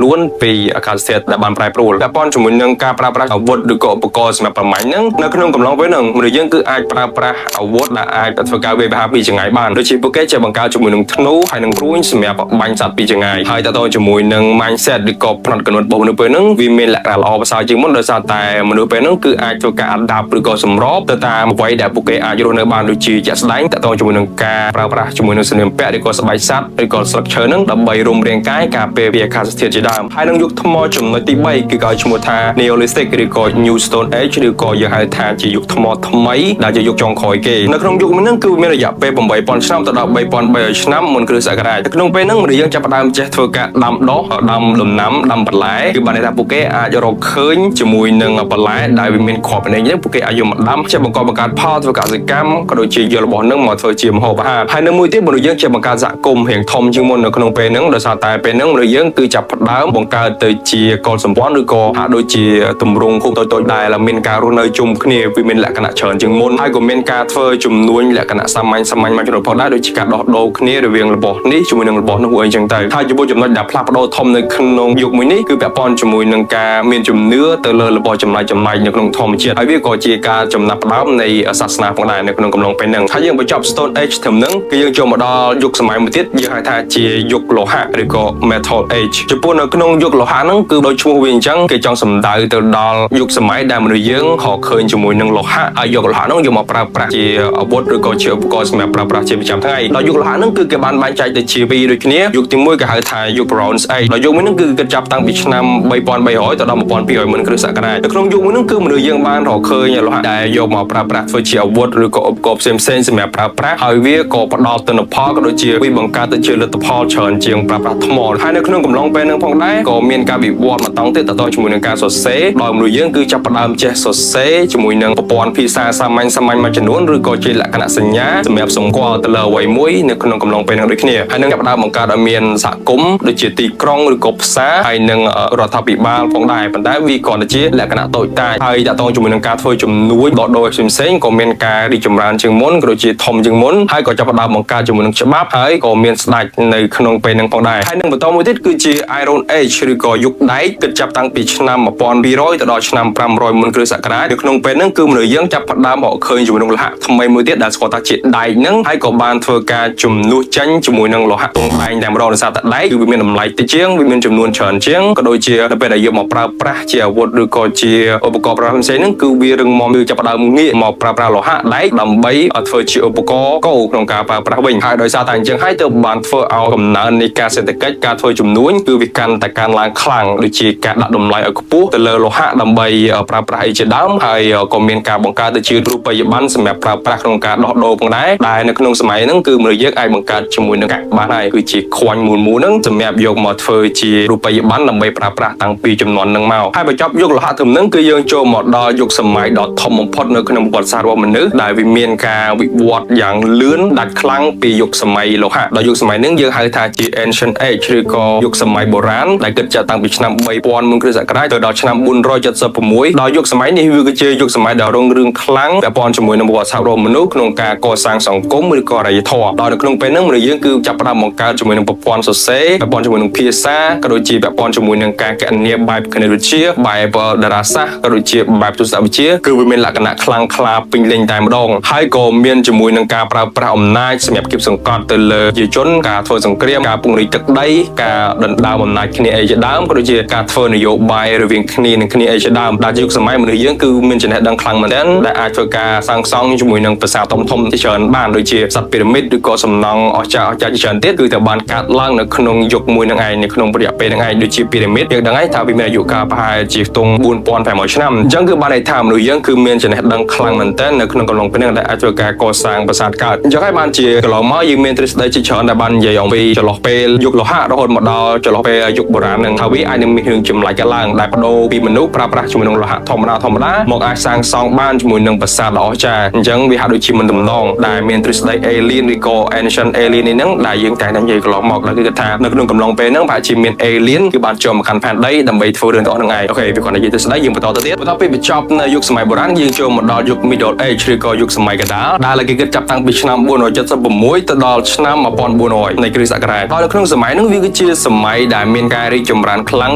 លួនពីអាកាសធាតុដែលបានប្រែប្រួលតែប៉ុនជាមួយនឹងការប្រើប្រាស់អាវុធឬក៏ឧបករណ៍សម្រាប់ប្រមាញ់ហ្នឹងនៅក្នុងកំឡុងពេលហ្នឹងមនុស្សយើងគឺអាចប្រើប្រាស់អាវុធដែលអាចធ្វើការវាយប្រហារពីចម្ងាយបានដូចជាពួកគេចេះបង្កើតជាមួយនឹងធ្នូហើយនឹងព្រួញសម្រាប់បាញ់សត្វពីចម្ងាយហើយតទៅជាមួយនឹង mindset ឬក៏ផ្នត់គំនិតរបស់មនុស្សពេលហ្នឹងវាមានលក្ខណៈល្អប្រសើរជាងមុនដោយសារតែមនុស្សពេលហ្នឹងគឺអាចធ្វើការ adapt ឬក៏សម្របទៅតាមអ្វីដែលពួកគេអាចរស់នៅបានដូចជាជាក់ស្ដែងតទៅជាមួយនឹងការប្រើប្រាស់ជាមួយនឹងសម្លៀកបំពាក់ឬក៏ស្បែកសត្វឬក៏ស្លឹកឈើហ្នឹងដើម្បីរុំរាងកាយការពារពីអាកាសធាតុជាដើមហើយនឹងយុគថ្មចំណុចទី3គឺគេឲ្យឈ្មោះថា Neolithic ឬក៏ New Stone Age ឬក៏យើងហៅថាជាយុគថ្មថ្មីដែលជាយុគចុងក្រោយគេនៅក្នុងយុគហ្នឹងគឺមានរយៈពេល8000ឆ្នាំទៅដល់3300ឆ្នាំមុនគ្រិស្តសករាជនៅក្នុងពេល ហ្នឹងមនុស្សយើងចាប់ផ្ដើមចេះធ្វើការដាំដុះដាំដំណាំដាំបន្លែគឺបានន័យថាពួកគេអាចរកឃើញជាមួយនឹងបន្លែដែលវាមានគ្រាប់នេះហ្នឹងពួកគេអាចយកមកដាំចេះបង្កបង្កើតផលធ្វើកសិកម្មក៏ដូចជាយករបស់ហ្នឹងមកធ្វើជាម្ហូបអាហារហើយនៅមួយទៀតមនុស្សយើងចេះបង្កើតសហគមន៍រៀងធំជាងមុននៅក្នុងពេលហ្នឹងដោយសារតែពេលហ្នឹងមនុស្សយើងគឺចាប់ផ្ដើមបង្កើតទៅជាកុលសម្ព័ន្ធឬក៏ហាក់ដូចជាទម្រង់ភូមិតូចៗដែលមានការរស់នៅជុំគ្នាវាមានលក្ខណៈច្រើនជាងមុនហើយក៏មានការធ្វើជំនួញលក្ខណៈសាមញ្ញសាមញ្ញមួយចំនួនផងដែរដូចជាការដោះដូរគ្នារវាងរបស់នេះជាមួយនឹងរបស់នោះអីចឹងទៅហើយចំពោះចំណុចដែលផ្លាស់ប្ដូរធំនៅក្នុងយុគមួយនេះគឺពាក់ព័ន្ធជាមួយនឹងការមានជំនឿទៅលើរបស់ចម្លែកចម្លែកនៅក្នុងធម្មជាតិហើយវាក៏ជាការចំណាប់ផ្ដើមនៃសាសនាផងដែរនៅក្នុងកំឡុងពេលហ្នឹងហើយយើងបញ្ចប់ Stone Age ត្រឹមហ្នឹងគឺយើងចូលមកដល់យុគសម័យមួយទៀតយើងហៅថាជាយុគលោហៈឬក៏ Metal Age ចំពោះនៅក្នុងយុគលោហៈហ្នឹងគឺដូចឈ្មោះវាអញ្ចឹងគេចង់សំដៅទៅដល់យុគសម័យដែលមនុស្សយើងរកឃើញជាមួយនឹងលោហៈហើយយកលោហៈហ្នឹងយកមកប្រើប្រាស់ជាអាវុធឬក៏ជាឧបករណ៍សម្រាប់ប្រើប្រាស់ជាប្រចាំថ្ងៃដល់យុគលោហៈហ្នឹងគឺគេបានបែងចែកទៅជាពីរដូចគ្នាយុគទី1គេហៅថាយុគ Bronze Age ដល់យុគមួយហ្នឹងគឺគេចាប់តាំងពីឆ្នាំ3300ទៅដល់1200មុនគ្រិស្តសករាជនៅក្នុងយុគមួយហ្នឹងគឺមនុស្សយើងបានរកឃើញលោហៈដែលយកមកប្រើប្រាស់ធ្វើជាអាវុធឬក៏ឧបករណ៍ផ្សេងៗសម្រាប់ប្រើប្រាស់ហើយវាក៏ផ្ដល់ទិន្នផលក៏ដូចជាវាបង្កើតទៅជាលទ្ធផលច្រើនជាងប្រើប្រាស់ថ្មហើយនៅក្នុងកំឡុងពេលហ្នឹងផងដែរក៏មានការវិវត្តមកតង់ទៀតតទៅជាមួយនឹងការសរសេរដោយមនុស្សយើងគឺចាប់ផ្ដើមចេះសរសេរជាមួយនឹងប្រព័ន្ធភាសាសាមញ្ញសាមញ្ញមួយចំនួនឬក៏ជាលក្ខណៈសញ្ញាសម្រាប់សម្គាល់ទៅលើអ្វីមួយនៅក្នុងកំឡុងពេលហ្នឹងដូចគ្នាហើយនឹងចាប់ផ្ដើមបង្កើតឲ្យមានសហគមន៍ដូចជាទីក្រុងឬក៏ផ្សារហើយនឹងរដ្ឋាភិបាលផងដែរប៉ុន្តែវាគ្រាន់តែជាលក្ខណៈតូចតាចហើយតាក់ទងជាមួយនឹងការធ្វើជំនួញដោះដូរផ្សេងៗក៏មានការរីកចម្រើនជាងមុនក៏ដូចជាធំជាងមុនហើយក៏ចាប់ផ្ដើមបង្កើតជាមួយនឹងច្បាប់ហើយក៏មានស្ដេចនៅក្នុងពេលហ្នឹងផងដែរហើយនឹងបន្តមួយទៀតគឺជា Iron Age ឬក៏យុគដែកគិតចាប់តាំងពីឆ្នាំ1200ទៅដល់ឆ្នាំ500មុនគ្រិស្តសករាជនៅក្នុងពេលហ្នឹងគឺមនុស្សយើងចាប់ផ្ដើមរកឃើញជាមួយនឹងលោហៈថ្មីមួយទៀតដែលស្គាល់ថាជាដែកហ្នឹងហើយក៏បានធ្វើការជំនួសចេញជាមួយនឹងលោហៈទង់ដែងតែម្ដងដោយសារតែដែកគឺវាមានតម្លៃតិចជាងវាមានចំនួនច្រើនជាងក៏ដូចជានៅពេលដែលយកមកប្រើប្រាស់ជាអាវុធឬក៏ជាឧបករណ៍ប្រើប្រាស់ផ្សេងៗហ្នឹងគឺវារឹងមាំគឺចាប់ផ្ដើមងាកមកប្រើប្រាស់លោហៈដែកដើម្បីធ្វើជាឧបករណ៍កោក្នុងការប្រើប្រាស់វិញហើយដោយសារតែអញ្ចឹងហើយទើបបានធ្វើឲ្យកំណើននៃការសេដ្ឋកិច្ចការធ្វើជំនួញគឺវាកាន់តែកើនឡើងខ្លាំងដូចជាការដាក់តម្លៃឲ្យខ្ពស់ទៅលើលោហៈដើម្បីប្រើប្រាស់អីជាដើមហើយក៏មានការបង្កើតទៅជារូបិយប័ណ្ណសម្រាប់ប្រើប្រាស់ក្នុងការដោះដូរផងដែរដែលនៅក្នុងសម័យហ្នឹងគឺមនុស្សយើងអាចបង្កើតជាមួយនឹងកាក់បានហើយគឺជាខ្វាញ់មូលមូលហ្នឹងសម្រាប់យកមកធ្វើជារូបិយប័ណ្ណដើម្បីប្រើប្រាស់តាំងពីជំនាន់ហ្នឹងមកហើយបញ្ចប់យុគលោហៈទៅហ្នឹងគឺយើងចូលមកដល់យុគសម័យដ៏ធំបំផុតនៅក្នុងប្រវត្តិសាស្ត្ររបស់មនុស្សដែលវាមានការវិវត្តយ៉ាងលឿនដាច់ខ្លាំងពីយុគសម័យលោហៈដល់យុគសម័យហ្នឹងយើងហៅថាជា Ancient Age ឬក៏យុគសម័យបុរាណដែលគិតចាប់តាំងពីឆ្នាំ3000មុនគ្រិស្តសករាជទៅដល់ឆ្នាំ476ដល់យុគសម័យនេះវាគឺជាយុគសម័យដ៏រុងរឿងខ្លាំងពាក់ព័ន្ធជាមួយនឹងប្រវត្តិសាស្ត្ររបស់មនុស្សក្នុងការកសាងសង្គមឬក៏អរិយធម៌ដល់នៅក្នុងពេលហ្នឹងមនុស្សយើងគឺចាប់ផ្ដើមបង្កើតជាមួយនឹងប្រព័ន្ធសរសេរពាក់ព័ន្ធជាមួយនឹងភាសាក៏ដូចជាពាក់ព័ន្ធជាមួយនឹងការគណនាបែបគណិតវិទ្យាបែបតារាសាស្ត្រក៏ដូចជាបែបទស្សនវិជ្ជាគឺវាមានលក្ខណៈខ្លាំងក្លាពេញលេញតែម្ដងហើយក៏មានជាមួយនឹងការប្រើប្រាស់អំណាចសម្រាប់គៀបសង្កត់ទៅលើប្រជាជនការធ្វើសង្គ្រាមការពង្រីកទឹកដីការដណ្ដើមអំណាចគ្នាអីជាដើមក៏ដូចជាការធ្វើនយោបាយរវាងគ្នានិងគ្នាអីជាដើមដែលយុគសម័យមនុស្សយើងគឺមានចំណេះដឹងខ្លាំងមែនទែនដែលអាចធ្វើការសាងសង់ជាមួយនឹងប្រាសាទធំធំជាច្រើនបានដូចជាសត្វពីរ៉ាមីតឬក៏សំណង់អស្ចារ្យអស្ចារ្យជាច្រើនទៀតគឺត្រូវបានកើតឡើងនៅក្នុងយុគមួយនឹងឯងនៅក្នុងរយៈពេលនឹងឯងដូចជាពីរ៉ាមីតយើងដឹងហើយថាវាមានអាយុកាលប្រហែលជាខ្ទង់4500ឆ្នាំអញ្ចឹងគឺបានន័យថាមនុស្សយើងគឺមានចំណេះដឹងខ្លាំងមែនទែននៅក្នុងកំឡុងពេលនេះដែលអាចធ្វើការកសាងប្រាសាទកើតអញ្ចឹងហើយបានជាកន្លងមកយើងមានទ្រឹស្ដីជាច្រើនដែលបាននិយាយអំពីចន្លោះពេលយុគលោហៈរហូតមកដល់ចន្លោះពេលយុគបុរាណនឹងថាវាអាចនឹងមានរឿងចម្លែកកើតឡើងដែលបដូរពីមនុស្សប្រើប្រាស់ជាមួយនឹងលោហៈធម្មតាធម្មតាមកអាចសាងសង់បានជាមួយនឹងប្រាសាទដ៏អស្ចារ្យអញ្ចឹងវាហាក់ដូចជាមិនតំណងដែលមានទ្រឹស្ដី alien ឬក៏ ancient alien នេះហ្នឹងដែលយើងតែងតែនិយាយកន្លងមកដែលគឺគាត់ថានៅក្នុងកំឡុងពេលហ្នឹងប្រហែលជាមាន alien គឺបានចូលមកកាន់ផែនដីដើម្បីធ្វើរឿងទាំងអស់ហ្នឹងឯង okay វាគាត់និយាយទ្រឹស្ដីយើងបន្តទៅទៀតបន្ទាប់ពីបញ្ចប់នៅយុគសម័យបុរាណយើងចូលមកដល់យុគ Middle Age ឬក៏យុគសម័យកណ្ដាលដែលគេគិតចាប់តាំងពីឆ្នាំ476ទៅដល់ឆ្នាំ1400នៃគ្រិស្តសករាជហើយនៅក្នុងសម័យហ្នឹងវាគឺជាសម័យដែលមានការរីកចម្រើនខ្លាំ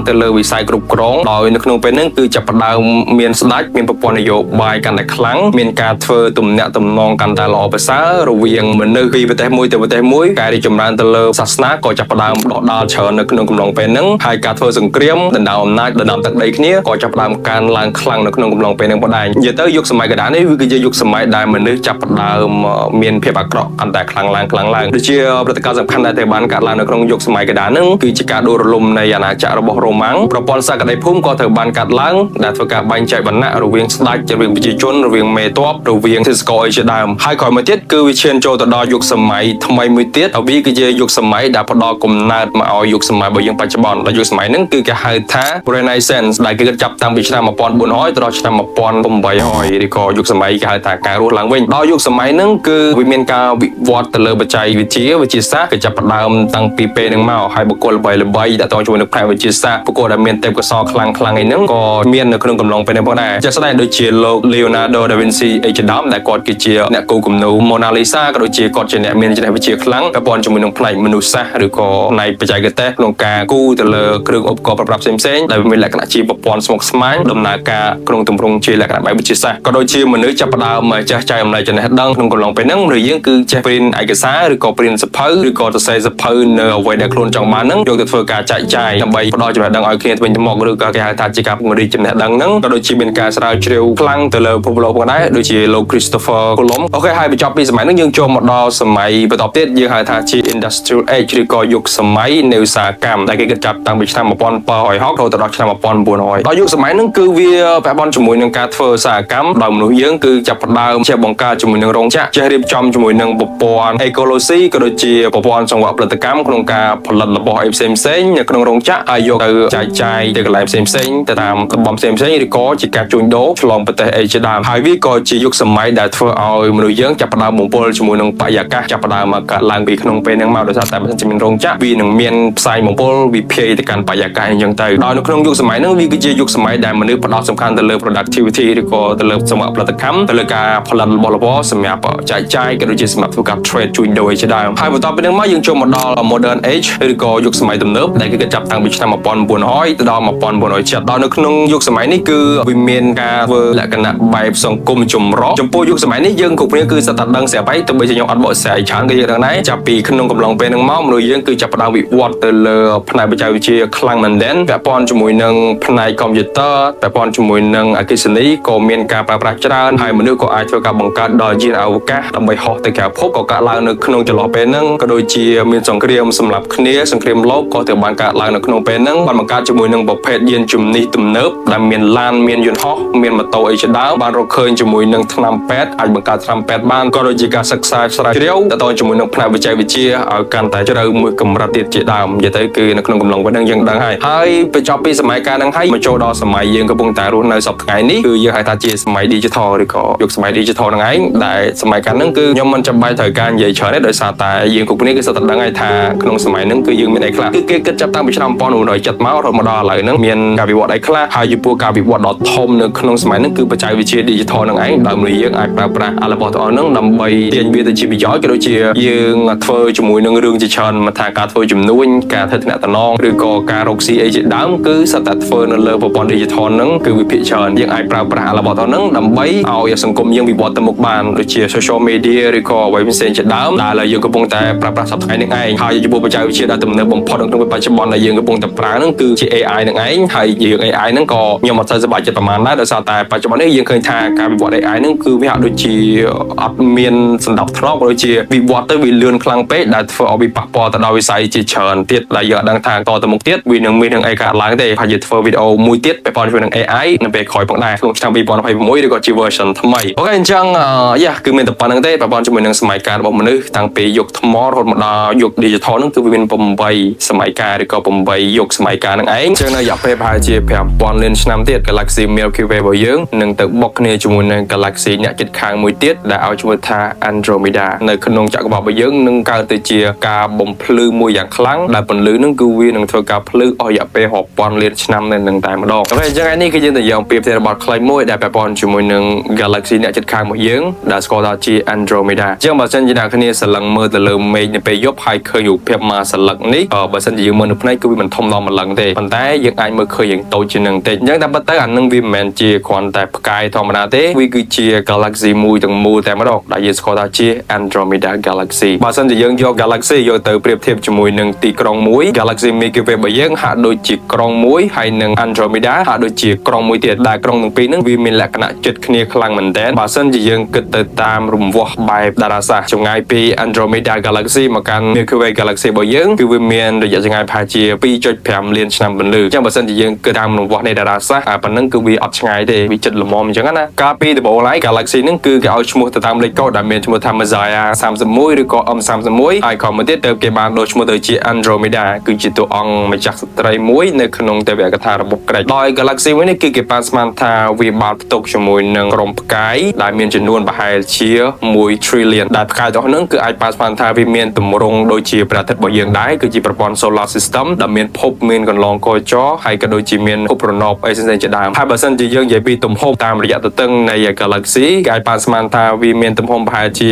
ងទៅលើវិស័យគ្រប់គ្រងដោយនៅក្នុងពេលហ្នឹងគឺចាប់ផ្ដើមមានស្ដេចមានប្រព័ន្ធនយោបាយកាន់តែខ្លាំងមានការធ្វើទំនាក់ទំនងកាន់តែល្អប្រសើររវាងមនុស្សពីប្រទេសមួយទៅប្រទេសមួយការរីកចម្រើនទៅលើសាសនាក៏ចាប់ផ្ដើមដុះដាលច្រើននៅក្នុងកំឡុងពេលហ្នឹងហើយការធ្វើសង្គ្រាមដណ្ដើមអំណាចដណ្ដើមទឹកដីគ្នាក៏ចាប់ផ្ដើមកើនឡើងខ្លាំងនៅក្នុងកំឡុងពេលហ្នឹងផងដែរនិយាយទៅយុគសម័យកណ្ដាលនេះវាគឺជាយុគសម័យដែលមនុស្សចាប់ផ្ដើមមានភាពអាក្រក់កាន់តែខ្លាំងឡើងខ្លាំងឡើងដូចជាព្រឹត្តិការណ៍សំខាន់ដែលត្រូវបានកើតឡើងនៅក្នុងយុគសម័យកណ្ដាលហ្នឹងគឺជាការដួលរលំនៃអាណាចក្ររបស់រ៉ូម៉ាំងប្រព័ន្ធសក្តិភូមិក៏ត្រូវបានកើតឡើងដែលធ្វើការបែងចែកវណ្ណៈរវាងស្ដេចរវាងប្រជាជនរវាងមេទ័ពរវាងទេសកលអីជាដើមហើយក្រោយមកទៀតគឺវាឈានចូលទៅដល់យុគសម័យថ្មីមួយទៀតវាគឺជាយុគស សម័យដែលផ្ដល់កំណើតមកឲ្យយុគសម័យរបស់យើងបច្ចុប្បន្នដល់យុគសម័យហ្នឹងគឺគេហៅថា Renaissance ដែលគេគិតចាប់តាំងពីឆ្នាំ1400ទៅដល់ឆ្នាំ1800ឬក៏យុគសម័យគេហៅថាការរស់ឡើងវិញដល់យុគសម័យហ្នឹងគឺវាមានការវិវត្តទៅលើបច្ចេកវិទ្យាវិទ្យាសាស្ត្រគេចាប់ផ្ដើមតាំងពីពេលហ្នឹងមកហើយបុគ្គលល្បីល្បីៗតាក់ទងជាមួយនឹងផ្នែកវិទ្យាសាស្ត្របុគ្គលដែលមានទេពកោសល្យខ្លាំងខ្លាំងៗអីហ្នឹងក៏មាននៅក្នុងកំឡុងពេលហ្នឹងផងដែរជាក់ស្ដែងដូចជាលោក Leonardo da Vinci អីជាដើមដែលគាត់គឺជាអ្នកគូរគំនូរ Mona Lisa ក៏ដូចជាគាត់ជាអ្នកមានចំណេះវិជ្ជាខ្លាំងពាក់ព័ន្ធជាមួយនឹងផ្នែកមនុស្សសាស្ត្រឬក៏ផ្នែកបច្ចេកទេសក្នុងការគូរទៅលើគ្រឿងឧបករណ៍ប្រដាប់ផ្សេងៗដែលមានលក្ខណៈជាប្រព័ន្ធស្មុគស្មាញដំណើរការក្នុងទម្រង់ជាលក្ខណៈបែបវិទ្យាសាស្ត្រក៏ដូចជាមនុស្សចាប់ផ្ដើមចេះចែករំលែកចំណេះដឹងក្នុងកំឡុងពេលហ្នឹងឬយើងគឺចេះព្រិនឯកសារឬក៏ព្រិនសភៅឬក៏សរសេរសភៅនៅអ្វីដែលខ្លួនចង់បានហ្នឹងយកទៅធ្វើការចែកចាយដើម្បីផ្ដល់ចំណេះដឹងឲ្យគ្នាទៅវិញទៅមកឬក៏គេហៅថាជាការពង្រីកចំណេះដឹងហ្នឹងក៏ដូចជាមានការស្រាវជ្រាវខ្លាំងទៅលើពិភពលោកផងដែរដូចជាលោក Christopher Columbus OK ហើយបញ្ចប់ពីសម័យហ្នឹងយើងចូលមកដល់សម័យបន្តទៀតយើងហៅថាជា Industrial Age ឬក៏យុគសម័យនៃឧស្សាហកម្មដែលគេគិតចាប់តាំងពីឆ្នាំ1760រហូតដល់ឆ្នាំ1900ដល់យុគសម័យហ្នឹងគឺវាពាក់ព័ន្ធជាមួយនឹងការធ្វើឧស្សាហកម្មដោយមនុស្សយើងគឺចាប់ផ្ដើមចេះបង្កើតជាមួយនឹងរោងចក្រចេះរៀបចំជាមួយនឹងប្រព័ន្ធអេកូឡូស៊ីក៏ដូចជាប្រព័ន្ធសង្វាក់ផលិតកម្មក្នុងការផលិតរបស់អីផ្សេងផ្សេងៗនៅក្នុងរោងចក្រហើយយកទៅចែកចាយទៅកន្លែងផ្សេងផ្សេងៗទៅតាមតំបន់ផ្សេងផ្សេងៗឬក៏ជាការជួញដូរឆ្លងប្រទេសអីជាដើមហើយវាក៏ជាយុគសម័យដែលធ្វើឲ្យមនុស្សយើងចាប់ផ្ដើមបំពុលជាមួយនឹងបរិយាកាសចាប់ផ្ដើមមកកើតឡើងពីក្នុងពេលហ្នឹងមកដោយសារតែបើសិនជាមានរោងចក្រវានឹងមានផ្សាយបំពុលវាភាយទៅកាន់បរិយាកាសអញ្ចឹងទៅដោយនៅក្នុងយុគសម័យហ្នឹងវាគឺជាយុគសម័យដែលមនុស្សផ្ដោតសំខាន់ទៅលើ productivity ឬក៏ទៅលើសង្វាក់ផលិតកម្មទៅលើការផលិតរបស់របរសម្រាប់ចែកចាយក៏ដូចជាសម្រាប់ធ្វើការ trade ជួញដូរជាដើមហើយបន្ទាប់ពីហ្នឹងមកយើងចូលមកដល់ modern age ឬក៏យុគសម័យទំនើបដែលគេចាប់តាំងពីឆ្នាំ1900ទៅដល់1970ដល់នៅក្នុងយុគសម័យនេះគឺវាមានការធ្វើលក្ខណៈបែបសង្គមចម្រុះចំពោះយុគសម័យនេះយើងគ្រប់គ្នាគឺសុទ្ធតែដឹងស្រាប់ហើយទោះបីជាខ្ញុំអត់បកស្រាយច្រើនក៏យើងដឹងដែរចាប់ពីក្នុងកំឡុងពេលហ្នឹងមកមនុស្សយើងគឺចាប់ផ្ដើមវិវត្តទៅលើផ្នែកបច្ចេកវិទ្យាខ្លាំងមែនទែនពាក់ព័ន្ធជាមួយនឹងផ្នែកកុំព្យូទ័រពាក់ព័ន្ធជាមួយនឹងអគ្គិសនីក៏មានការប្រើប្រាស់ច្រើនហើយមនុស្សក៏អាចធ្វើការបង្កើតដល់យានអវកាសដើម្បីហោះទៅក្រៅភពក៏កើតឡើងនៅក្នុងចន្លោះពេលហ្នឹងក៏ដូចជាមានសង្គ្រាមសម្រាប់គ្នាសង្គ្រាមលោកក៏ត្រូវបានកើតឡើងនៅក្នុងពេលហ្នឹងបានបង្កើតជាមួយនឹងប្រភេទយានជំនិះទំនើបដែលមានឡានមានយន្តហោះមានម៉ូតូអីជាដើមបានរកឃើញជាមួយនឹងថ្នាំពេទ្យអាចបង្កើតថ្នាំពេទ្យបានក៏ដូចជាការសិក្សាស្រាវជ្រាវតទៅជាមួយនឹងផ្នែកបច្ចេកវិទ្យាឲ្យកាន់តែជ្រៅមួយកម្រិតទៀតជាដើមនិយាយទៅគឺនៅក្នុងកំឡុងពេលហ្នឹងយើងដឹងហើយហើយបញ្ចប់ពីសម័យកាលហ្នឹងហើយមកចូលដល់សម័យយើងកំពុងតែរស់នៅសប្តាហ៍ថ្ងៃនេះគឺយើងហៅថាជាសម័យ digital ឬក៏យុគសម័យ digital ហ្នឹងឯងដែលសម័យកាលហ្នឹងគឺខ្ញុំមិនចាំបាច់ត្រូវការនិយាយច្រើនទេដោយសារតែយើងគ្រប់គ្នាគឺសុទ្ធតែដឹងហើយថាក្នុងសម័យហ្នឹងគឺយើងមានអីខ្លះគឺគេគិតចាប់តាំងពីឆ្នាំ1970មករហូតមកដល់ឥឡូវហ្នឹងមានការវិវត្តអីខ្លះហើយចំពោះការវិវត្តដ៏ធំនៅក្នុងសម័យហ្នឹងគឺបច្ចេកវិទ្យា digital ហ្នឹងឯងដោយមនុស្សយើងអាចប្រើប្រាស់របស់ទាំងអស់ហ្នឹងដើម្បីទាញវាទៅជាប្រយោជន៍ក៏ដូចជាយើងធ្វើជាមួយនឹងរឿងជាច្រើនមិនថាការធ្វើជំនួញការធ្វើទំនាក់ទំនងឬក៏ការរកស៊ីអីជាដើមគឺសុទ្ធតែធ្វើនៅលើប្រព័ន្ធ digital ហ្នឹងគឺវិភាគច្រើនយើងអាចប្រើប្រាស់របស់ទាំងហ្នឹងដើម្បីឲ្យសង្គមយើងវិវត្តទៅមុខបានដូចជា social media ឬក៏អ្វីផ្សេងៗជាដើមដែលយើងកំពុងតែប្រើប្រាស់សប្តាហ៍ថ្ងៃនេះឯងហើយចំពោះបច្ចេកវិទ្យាដែលទំនើបបំផុតនៅក្នុងពេលបច្ចុប្បន្នដែលយើងកំពុងតែប្រើហ្នឹងគឺជា AI ហ្នឹងឯងហើយយើង AI ហ្នឹងក៏ខ្ញុំអត់សូវសប្បាយចិត្តប្រហែលដែរដោយសារតែបច្ចុប្បន្ននេះយើងឃើញថាការវិវត្ត AI ហ្នឹងគឺវាហាក់ដូចជាអត់មានសណ្ដាប់ធ្នាប់ក៏ដូចជាវិវត្តទៅវាលឿនខ្លាំងពេកដែលធ្វើឲ្យវាប៉ះពាល់ទៅដល់វិស័យជាច្រើនទៀតដែលយើងអត់ដឹងថាតទៅមុខទៀតវានឹងមាននឹងអីកើតឡើងទេហើយយើងធ្វើវីដេអូមួយទៀតពាក់ព័ន្ធជាមួយនឹង AI នៅពេលក្រោយផងដែរក្នុងឆ្នាំ2026ឬក៏ជា version ថ្មីOK អញ្ចឹងយ៉ាគឺមានតែប៉ុណ្្នឹងទេពាក់ព័ន្ធជាមួយនឹងសម័យកាលរបស់មនុស្សតាំងពីយុគថ្មរហូតមកដល់យុគ digital ហ្នឹងគឺវាមាន8សម័យកាលឬក៏8យុគសម័យកាលហ្នឹងឯងអញ្ចឹងនៅរយៈពេលប្រហែលជា5000លានឆ្នាំទៀត Galaxy Milky Way របស់យើងនឹងទៅបុកគ្នាជាមួយនឹង Galaxy អ្នកជិតខាងមួយទៀតដែលឲ្យឈ្មោះថា Andromeda នៅក្នុងចក្រវាឡរបស់យើងនឹងកើតទៅជាការបំភ្លឺមួយយ៉ាងខ្លាំងដែលពន្លឺនឹងគឺវានឹងធ្វើការភ្លឺអស់រយៈពេលរាប់ពាន់លានឆ្នាំនៅនឹងតែម្ដង OK អញ្ចឹងថ្ងៃនេះគឺយើងទៅយកពីប្រធានបទខ្លីមួយដែលពាក់ព័ន្ធជាមួយនឹង Galaxy អ្នកជិតខាងរបស់យើងដែលស្គាល់ថាជា Andromeda អញ្ចឹងបើសិនជាអ្នកគ្នាសន្លឹងមើលទៅលើមេឃនៅពេលយប់ហើយឃើញរូបភាពមកសន្លឹកនេះបើសិនជាយើងមើលនៅភ្នែកគឺវាមិនធំដល់ម្លឹងទេប៉ុន្តែយើងអាចមើលឃើញយ៉ាងតូចជាងនឹងតិចអញ្ចឹងតែប៉ុន្តែអានឹងវាមិនមែនជាគ្រាន់តែផ្កាយធម្មតាទេវាគឺជា Galaxy មួយទាំងមូលតែម្ដងដែលយើងស្គាល់ថាជា Andromeda Galaxy បើសិនជាយើងយក Galaxy យកទៅប្រៀបធៀបជាមួយនឹងទីក្រុងមួយ Galaxy Milky Way របស់យើងហាក់ដូចជាក្រុងមួយហើយនឹង Andromeda ហាក់ដូចជាក្រុងមួយទៀតដែលក្រុងទាំងពីរហ្នឹងវាមានលក្ខណៈជិតគ្នាខ្លាំងមែនទែនបើសិនជាយើងគិតទៅតាមរង្វាស់បែបតារាសាស្ត្រចម្ងាយពី Andromeda Galaxy មកកាន់ Milky Way Galaxy របស់យើងគឺវាមានរយៈចម្ងាយប្រហែលជា2.5លានឆ្នាំពន្លឺអញ្ចឹងបើសិនជាយើងគិតតាមរង្វាស់នៃតារាសាស្ត្រអាប៉ុណ្ណឹងគឺវាអត់ឆ្ងាយទេវាជិតល្មមអញ្ចឹងណាកាលពីដំបូងឡើយ Galaxy ហ្នឹងគឺគេឲ្យឈ្មោះទៅតាមលេខកូដដែលមានឈ្មោះថា Messier 31ឬក៏ M31 ហើយក៏មួយទៀត ទៀតទៅគេបានដូរឈ្មោះទៅជា Andromeda គឺជាតួអង្គម្ចាស់ស្ត្រីមួយនៅក្នុងទេវកថារបស់ក្រិកដោយ Galaxy មួយនេះគឺគេបានស្មានថាវាបានផ្ទុកជាមួយនឹងក្រុមផ្កាយដែលមានចំនួនប្រហែលជា1 trillion ដែលផ្កាយទាំងហ្នឹងគឺអាចបានស្មានថាវាមានទម្រង់ដូចជាព្រះអាទិត្យរបស់យើងដែរគឺជាប្រព័ន្ធ solar system ដែលមានភពមានកន្លងកចរហើយក៏ដូចជាមានភពរណបអីផ្សេងៗជាដើមហើយបើសិនជាយើងនិយាយពីទំហំតាមរយៈទទឹងនៃ Galaxy គេអាចបានស្មានថាវាមានទំហំប្រហែលជា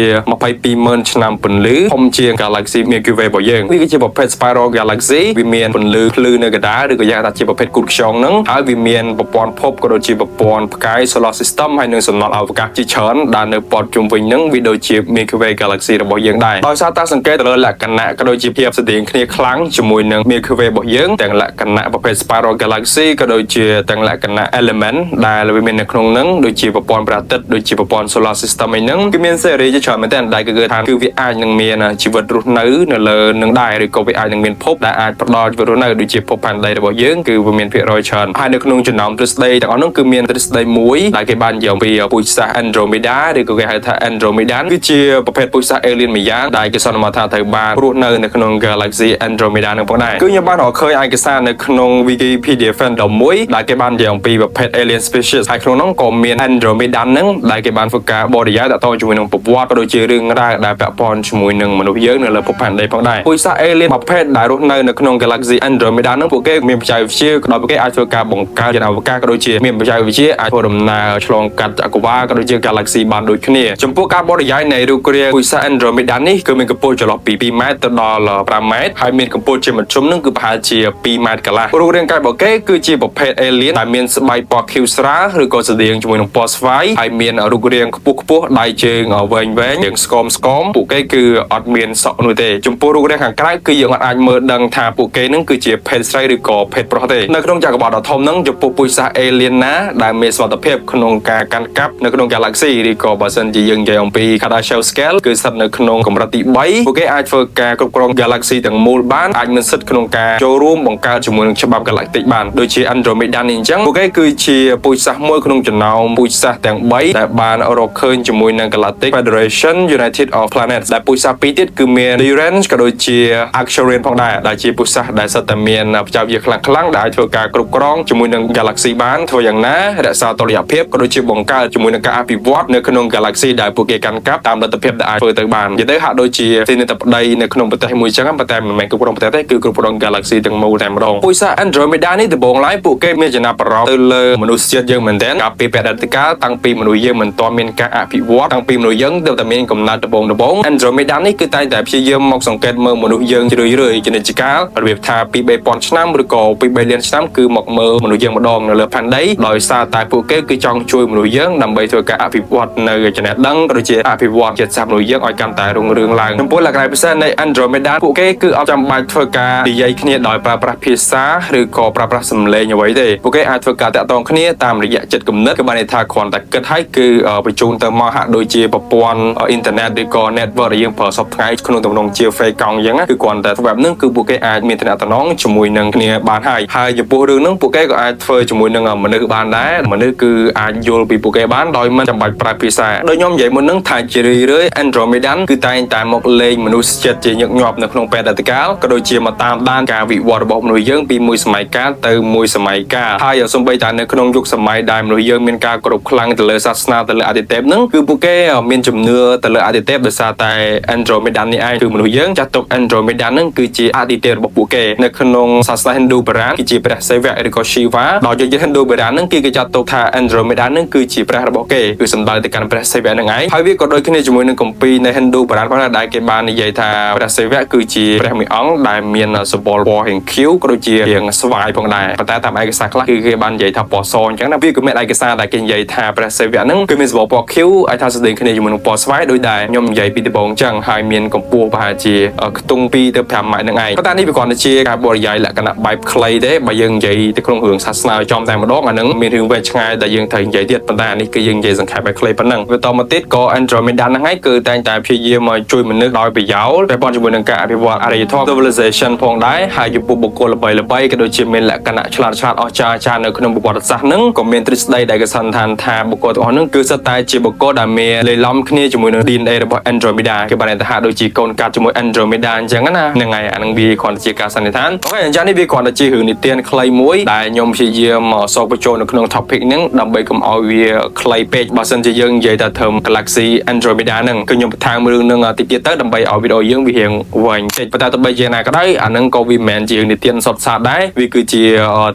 220,000ឆ្នាំពន្លឺធំជាង Galaxy Milky Way របស់យើងវាគឺជាប្រភេទ Spiral Galaxy វាមានពន្លឺភ្លឺនៅកណ្ដាលឬក៏យ៉ាងថាជាប្រភេទគូតខ្យងហ្នឹងហើយវាមានប្រព័ន្ធភពក៏ដូចជាប្រព័ន្ធផ្កាយ Solar System ហើយនិងសំណល់អវកាសជាច្រើនដែលនៅព័ទ្ធជុំវិញហ្នឹងវាដូចជា Milky Way Galaxy របស់យើងដែរដោយសារតាសង្កេតទៅលើលក្ខណៈក៏ដូចជាភាពស្តៀងគ្នាខ្លាំងជាមួយនឹង Milky Way របស់យើងទាំងលក្ខណៈប្រភេទ Spiral Galaxy ក៏ដូចជាទាំងលក្ខណៈ element ដែលវាមាននៅក្នុងហ្នឹងដូចជាប្រព័ន្ធព្រះអាទិត្យដូចជាប្រព័ន្ធ Solar System អីហ្នឹងគឺមានសេរីជាច្រើនមែនទែនដែលគឺគេថាគឺវាអាចនឹងមានជីវិតរស់នៅនៅលើនឹងដែរឬក៏វាអាចនឹងមានភពដែលអាចផ្ដល់ជីវិតរស់នៅដូចជាភពផែនដីរបស់យើងគឺវាមានភាគរយច្រើនហើយនៅក្នុងចំណោមទ្រឹស្ដីទាំងអស់ហ្នឹងគឺមានទ្រឹស្ដីមួយដែលគេបានយកពីពូជសាសន៍ Andromeda ឬក៏គេហៅថា Andromedan គឺជាប្រភេទពូជសាសន៍ alien មួយយ៉ាងដែលគេសន្មតថាត្រូវបានរស់នៅនៅក្នុង Galaxy Andromeda នឹងផងដែរគឺខ្ញុំបានរកឃើញឯកសារនៅក្នុង Wikipedia fandom មួយដែលគេបាននិយាយអំពីប្រភេទ alien species ហើយក្នុងនោះក៏មាន Andromedan ហ្នឹងដែលគេបានធ្វើការបរិយាយទាក់ទងជាមួយនឹងប្រវត្តិក៏ដូចជារឿងរ៉ាវដែលពាក់ព័ន្ធជាមួយនឹងមនុស្សយើងនៅលើភពផែនដីផងដែរពូជសាសន៍ alien ប្រភេទដែលរស់នៅនៅក្នុង Galaxy Andromeda ហ្នឹងពួកគេមានបច្ចេកវិទ្យាក៏ដោយពួកគេអាចធ្វើការបង្កើតយន្តអវកាសក៏ដូចជាមានបច្ចេកវិទ្យាអាចធ្វើដំណើរឆ្លងកាត់ចក្រវាលក៏ដូចជា Galaxy បានដូចគ្នាចំពោះការបរិយាយនៃរូបរាងពូជសាសន៍ Andromeda នេះគឺមានកម្ពស់ចន្លោះពី2ម៉ែត្រទៅដល់5ម៉ែត្រហើយមានកម្ពស់ជាមធ្យមនឹងគឺប្រហែលជា2ម៉ែត្រកន្លះរូបរាងកាយរបស់គេគឺជាប្រភេទ alien ដែលមានស្បែកពណ៌ខៀវស្រាលឬក៏ស្តៀងជាមួយនឹងពណ៌ស្វាយហើយមានរូបរាងខ្ពស់ខ្ពស់ដៃជើងវែងវែងរាងស្គមស្គមពួកគេគឺអត់មានសក់នោះទេចំពោះរូបរាងខាងក្រៅគឺយើងអត់អាចមើលដឹងថាពួកគេនឹងគឺជាភេទស្រីឬក៏ភេទប្រុសទេនៅក្នុងចក្រវាឡដ៏ធំហ្នឹងចំពោះពូជសាសន៍ alien ណាដែលមានសមត្ថភាពក្នុងការកាន់កាប់នៅក្នុង Galaxy ឬក៏បើសិនជាយើងនិយាយអំពី Kardashev Scale គឺស្ថិតនៅក្នុងកម្រិតទី3ពួកគេអាចធ្វើការគ្រប់គ្រង Galaxy ទាំងមូលបានអាចមានសិទ្ធិក្នុងការចូលរួមបង្កើតជាមួយនឹងច្បាប់ Galactic បានដូចជា Andromeda នេះអញ្ចឹងពួកគេគឺជាពូជសាសន៍មួយក្នុងចំណោមពូជសាសន៍ទាំង3ដែលបានរកឃើញជាមួយនឹង Galactic Federation United of Planets ដែលពូជសាសន៍ពីរទៀតគឺមាន Lyran ក៏ដូចជា Arcturian ផងដែរដែលជាពូជសាសន៍ដែលសុទ្ធតែមានបច្ចេកវិទ្យាខ្លាំងៗដែលអាចធ្វើការគ្រប់គ្រងជាមួយនឹង Galaxy បានធ្វើយ៉ាងណារក្សាតុល្យភាពក៏ដូចជាបង្កើតជាមួយនឹងការអភិវឌ្ឍនៅក្នុង Galaxy ដែលពួកគេកាន់កាប់តាមលទ្ធភាពដែលអាចធ្វើទៅបាននិយាយទៅហាក់ដូចជាទីនិតប្តីនៅក្នុងប្រទេសមួយចឹងប៉ុន្តែមិនមែនគ្រប់គ្រងប្រទេសទេគឺគ្រប់គ្រង Galaxy ទាំងមូលតែម្ដងពូជសាសន៍ Andromeda នេះដំបូងឡើយពួកគេមានចំណាប់អារម្មណ៍ទៅលើមនុស្សជាតិយើងមែនទែនកាលពីបដិតកាលតាំងពីមនុស្សយើងមិនទាន់មានការអភិវឌ្ឍតាំងពីមនុស្សយើងទើបតែមានកំណត់ដំបូងដំបូង Andromeda នេះគឺតែងតែព្យាយាមមកសង្កេតមើលមនុស្សយើងជារឿយៗជានិច្ចកាលរបៀបថាពី3000ឆ្នាំឬក៏ពី3លានឆ្នាំគឺមកមើលមនុស្សយើងម្ដងនៅលើផែនដីដោយសារតែពួកគេគឺចង់ជួយមនុស្សយើងដើម្បីធ្វើការអភិវឌ្ឍនៅចំណេះដឹងក៏ដូចជាអភិវឌ្ឍជាតិសាសន៍មនុស្សយើងឲ្យកាន់តែរុងរឿងឡើងចំពោះលក្ខណៈពិសេសនៃ Andromeda ពួកគេគឺអត់ចាំបាច់ធ្វើការនិយាយគ្នាដោយប្រើប្រាស់ភាសាឬក៏ប្រើប្រាស់សំឡេងអ្វីទេពួកគេអាចធ្វើការតាក់ទងគ្នាតាមរយៈចិត្តគំនិតគឺបានន័យថាគ្រាន់តែគិតហើយគឺបញ្ជូនទៅមកហាក់ដូចជាប្រព័ន្ធអ៊ីនធឺណិតឬក៏ network ដែលយើងប្រើសព្វថ្ងៃក្នុងទំនងជា fake កង់អញ្ចឹងគឺគ្រាន់តែ web ហ្នឹងគឺពួកគេអាចមានទំនាក់ទំនងជាមួយនឹងគ្នាបានហើយហើយចំពោះរឿងហ្នឹងពួកគេក៏អាចធ្វើជាមួយនឹងមនុស្សបានដែរមនុស្សគឺអាចយល់ពីពួកគេបានដោយមិនចាំបាច់ប្រើភាសាដូចខ្ញុំនិយាយមុនហ្នឹងថាជារឿយៗ Andromedan គឺតែងតែមកលេងមនុស្សចិត្តជាញឹកញាប់នៅក្នុងពេលអតីតកាលក៏ដូចជាមកតាមដានការវិវត្តរបស់មនុស្សយើងពីមួយសម័យកាលទៅមួយសម័យកាលហើយសូម្បីតែនៅក្នុងយុគសម័យដែលមនុស្សយើងមានការគោរពខ្លាំងទៅលើសាសនាទៅលើអាទិទេពហ្នឹងគឺពួកគេមានជំនឿទៅលើអាទិទេពដោយសារតែ Andromedan នេះឯងគឺមនុស្សយើងចាត់ទុក Andromedan ហ្នឹងគឺជាអាទិទេពរបស់ពួកគេនៅក្នុងសាសនា Hindu បុរាណគឺជាព្រះសិវៈឬក៏ Shiva ដល់យក Hindu បុរាណហ្នឹងគេចាត់ទុកថា Andromeda ហ្នឹងគឺជាព្រះរបស់គេគឺសំដៅទៅកាន់ព្រះសិវៈហ្នឹងឯងហើយវាក៏ដូចគ្នាជាមួយនឹងគម្ពីរនៃ Hindu បុរាណផងដែរដែលគេបាននិយាយថាព្រះសិវៈគឺជាព្រះមួយអង្គដែលមានសម្បុរពណ៌រាងខៀវក៏ដូចជារាងស្វាយផងដែរប៉ុន្តែតាមឯកសារខ្លះគឺគេបាននិយាយថាពណ៌សអញ្ចឹងណាវាក៏មានឯកសារដែលគេនិយាយថាព្រះសិវៈហ្នឹងគឺមានសម្បុរពណ៌ខៀវអាចថាស្តៀងគ្នាជាមួយនឹងពណ៌ស្វាយដោយដែលខ្ញុំនិយាយពីដំបូងអញ្ចឹងហើយមានកម្ពស់ប្រហែលជាខ្ទង់2ទៅ5ម៉ែត្រហ្នឹងឯងប៉ុន្តែនេះវាគ្រាន់តែជាការបរិយាយលក្ខណៈបែបខ្លីទេបើយើងនិយាយទៅក្នុងរឿងសាសនាចំតែម្ដងអាហ្នឹងមានរឿងវែងឆ្ងាយដែលយើងត្រូវនិយាយទៀតប៉ុន្តែអានេះគឺយើងនិយាយសង្ខេបបែបខ្លីប៉ុណ្ណឹងបន្តមកទៀតក៏ Andromeda ហ្នឹងហើយគឺតែងតែព្យាយាមមកជួយមនុស្សដោយប្រយោលពាក់ព័ន្ធជាមួយនឹងការអភិវឌ្ឍអរិយធម៌ civilization ផងដែរហើយចំពោះបុគ្គលល្បីៗក៏ដូចជាមានលក្ខណៈឆ្លាតឆ្លាតអស្ចារ្យៗនៅក្នុងប្រវត្តិសាស្ត្រហ្នឹងក៏មានទ្រឹស្ដីដែលគេសន្និដ្ឋានថាបុគ្គលទាំងអស់ហ្នឹងគឺសុទ្ធតែជាបុគ្គលដែលមានលាយឡំគ្នាជាមួយនឹង DNA របស់ Andromeda គេបានថាដូចជាកូនកាត់ ជាមួយ Andromeda អញ្ចឹងណាហ្នឹងហើយអាហ្នឹងវាគ្រាន់តែជាការសន្និដ្ឋាន OK អញ្ចឹងនេះវាគ្រាន់តែជារឿងនិទានខ្លីមួយដែលខ្ញុំព្យាយាមសោកបញ្ចូលនៅក្នុង topic ហ្នឹងដើម្បីកុំឲ្យវាខ្លីពេកបើសិនជាយើងនិយាយតែត្រឹម Galaxy Andromeda ហ្នឹងគឺខ្ញុំបន្ថែមរឿងហ្នឹងតិចទៀតទៅដើម្បីឲ្យវីដេអូយើងវារៀងវែងតិចប៉ុន្តែទោះបីជាណាក៏ដោយអាហ្នឹងក៏វាមិនមែនជារឿងនិទានសុទ្ធសាធដែរវាគឺជា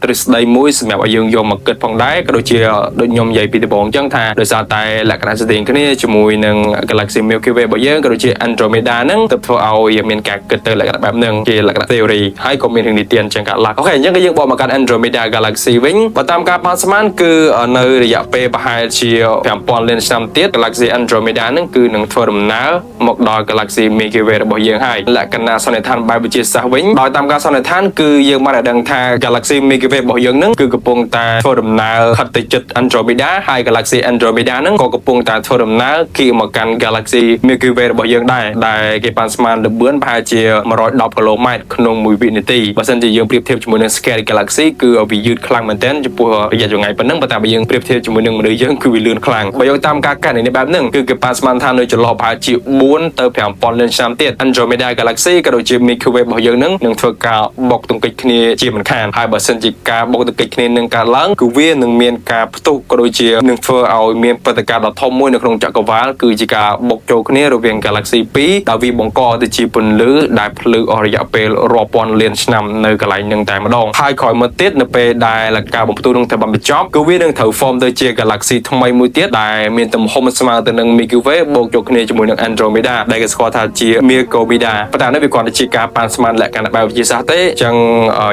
ទ្រឹស្ដីមួយសម្រាប់ឲ្យយើងយកមកគិតផងដែរក៏ដូចជាដូចខ្ញុំនិយាយពីដំបូងអញ្ចឹងថាដោយសារតែលក្ខណៈស្តៀងគ្នាជាមួយនឹង Galaxy Milky Way របស់យើងក៏ដូចជា Andromeda ហ្នឹងទើបធ្វើឲ្យមានការគិតទៅលក្ខណៈបែបហ្នឹងជាលក្ខណៈ theory ហើយក៏មានរឿងនិទានអញ្ចឹងកើតឡើង OK អញ្ចឹងក៏យើងបកមកកាន់ Andromeda Galaxy វិញបើតាមការប៉ាន់ស្មានគឺនៅរយៈពេលប្រហែលជា5000លានឆ្នាំទៀត Galaxy Andromeda ហ្នឹងគឺនឹងធ្វើដំណើរមកដល់ Galaxy Milky Way របស់យើងហើយលក្ខណៈសន្និដ្ឋានបែបវិទ្យាសាស្ត្រវិញដោយតាមការសន្និដ្ឋានគឺយើងបានឲ្យដឹងថា Galaxy Milky Way របស់យើងហ្នឹងគឺកំពុងតែធ្វើដំណើរខិតទៅជិត Andromeda ហើយ Galaxy Andromeda ហ្នឹងក៏កំពុងតែធ្វើដំណើរគៀកមកកាន់ Galaxy Milky Way របស់យើងដែរដែលគេបានស្មានល្បឿនប្រហែលជា110គីឡូម៉ែត្រក្នុងមួយវិនាទីបើសិនជាយើងប្រៀបធៀបជាមួយនឹង Scale Galaxy គឺវាយឺតខ្លាំងមែនទែនចំពោះរយៈចម្ងាយប៉ុណ្ណឹងប៉ុន្តែបើយើងប្រៀបធៀបជាមួយនឹងមនុស្សយើងគឺវាលឿនខ្លាំងបើយកតាមការកណនេះបែបហ្នឹងគឺគេបានស្មានថានៅចន្លោះប្រហែលជា4ទៅ5000លានឆ្នាំទៀត Andromeda Galaxy ក៏ដូចជា Milky Way របស់យើងហ្នឹងនឹងធ្វើការបុកទង្គិចគ្នាជាមិនខានហើយបើសិនជាការបុកទង្គិចគ្នានឹងកើតឡើងគឺវានឹងមានការផ្ទុះក៏ដូចជានឹងធ្វើឲ្យមានព្រឹត្តិការណ៍ដ៏ធំមួយនៅក្នុងចក្រវាលគឺជាការបុកចូលគ្នារវាង Galaxy 2ដែលវាបង្កទៅជាពន្លឺដែលភ្លឺអស់រយៈពេលរាប់ពាន់លានឆ្នាំនៅកន្លែងហ្នឹងតែម្ដងហើយក្រោយមកទៀតនៅពេលដែលការបំផ្ទុះនឹងត្រូវបានបញ្ចប់គឺវានឹងត្រូវ form ទៅជា Galaxy ថ្មីមួយទៀតដែលមានទំហំស្មើទៅនឹង Milky Way បូកចូលគ្នាជាមួយនឹង Andromeda ដែលគេស្គាល់ថាជា Milkdromeda ប៉ុន្តែនេះវាគ្រាន់តែជាការប៉ាន់ស្មានលក្ខណៈបែបវិទ្យាសាស្ត្រទេអញ្ចឹង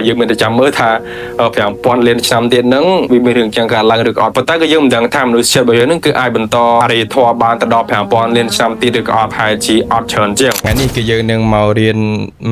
យើងមានតែចាំមើលថា5000លានឆ្នាំទៀតហ្នឹងវាមានរឿងចឹងកើតឡើងឬក៏អត់ប៉ុន្តែក៏យើងមិនដឹងថាមនុស្សជាតិរបស់យើងហ្នឹងគឺអាចបន្តអរិយធម៌បានទៅដល់5000លានឆ្នាំទៀតឬក៏អត់ប្រហែលជាអត់ច្រើនជាងថ្ងៃនេះគឺយើងនឹងមករៀន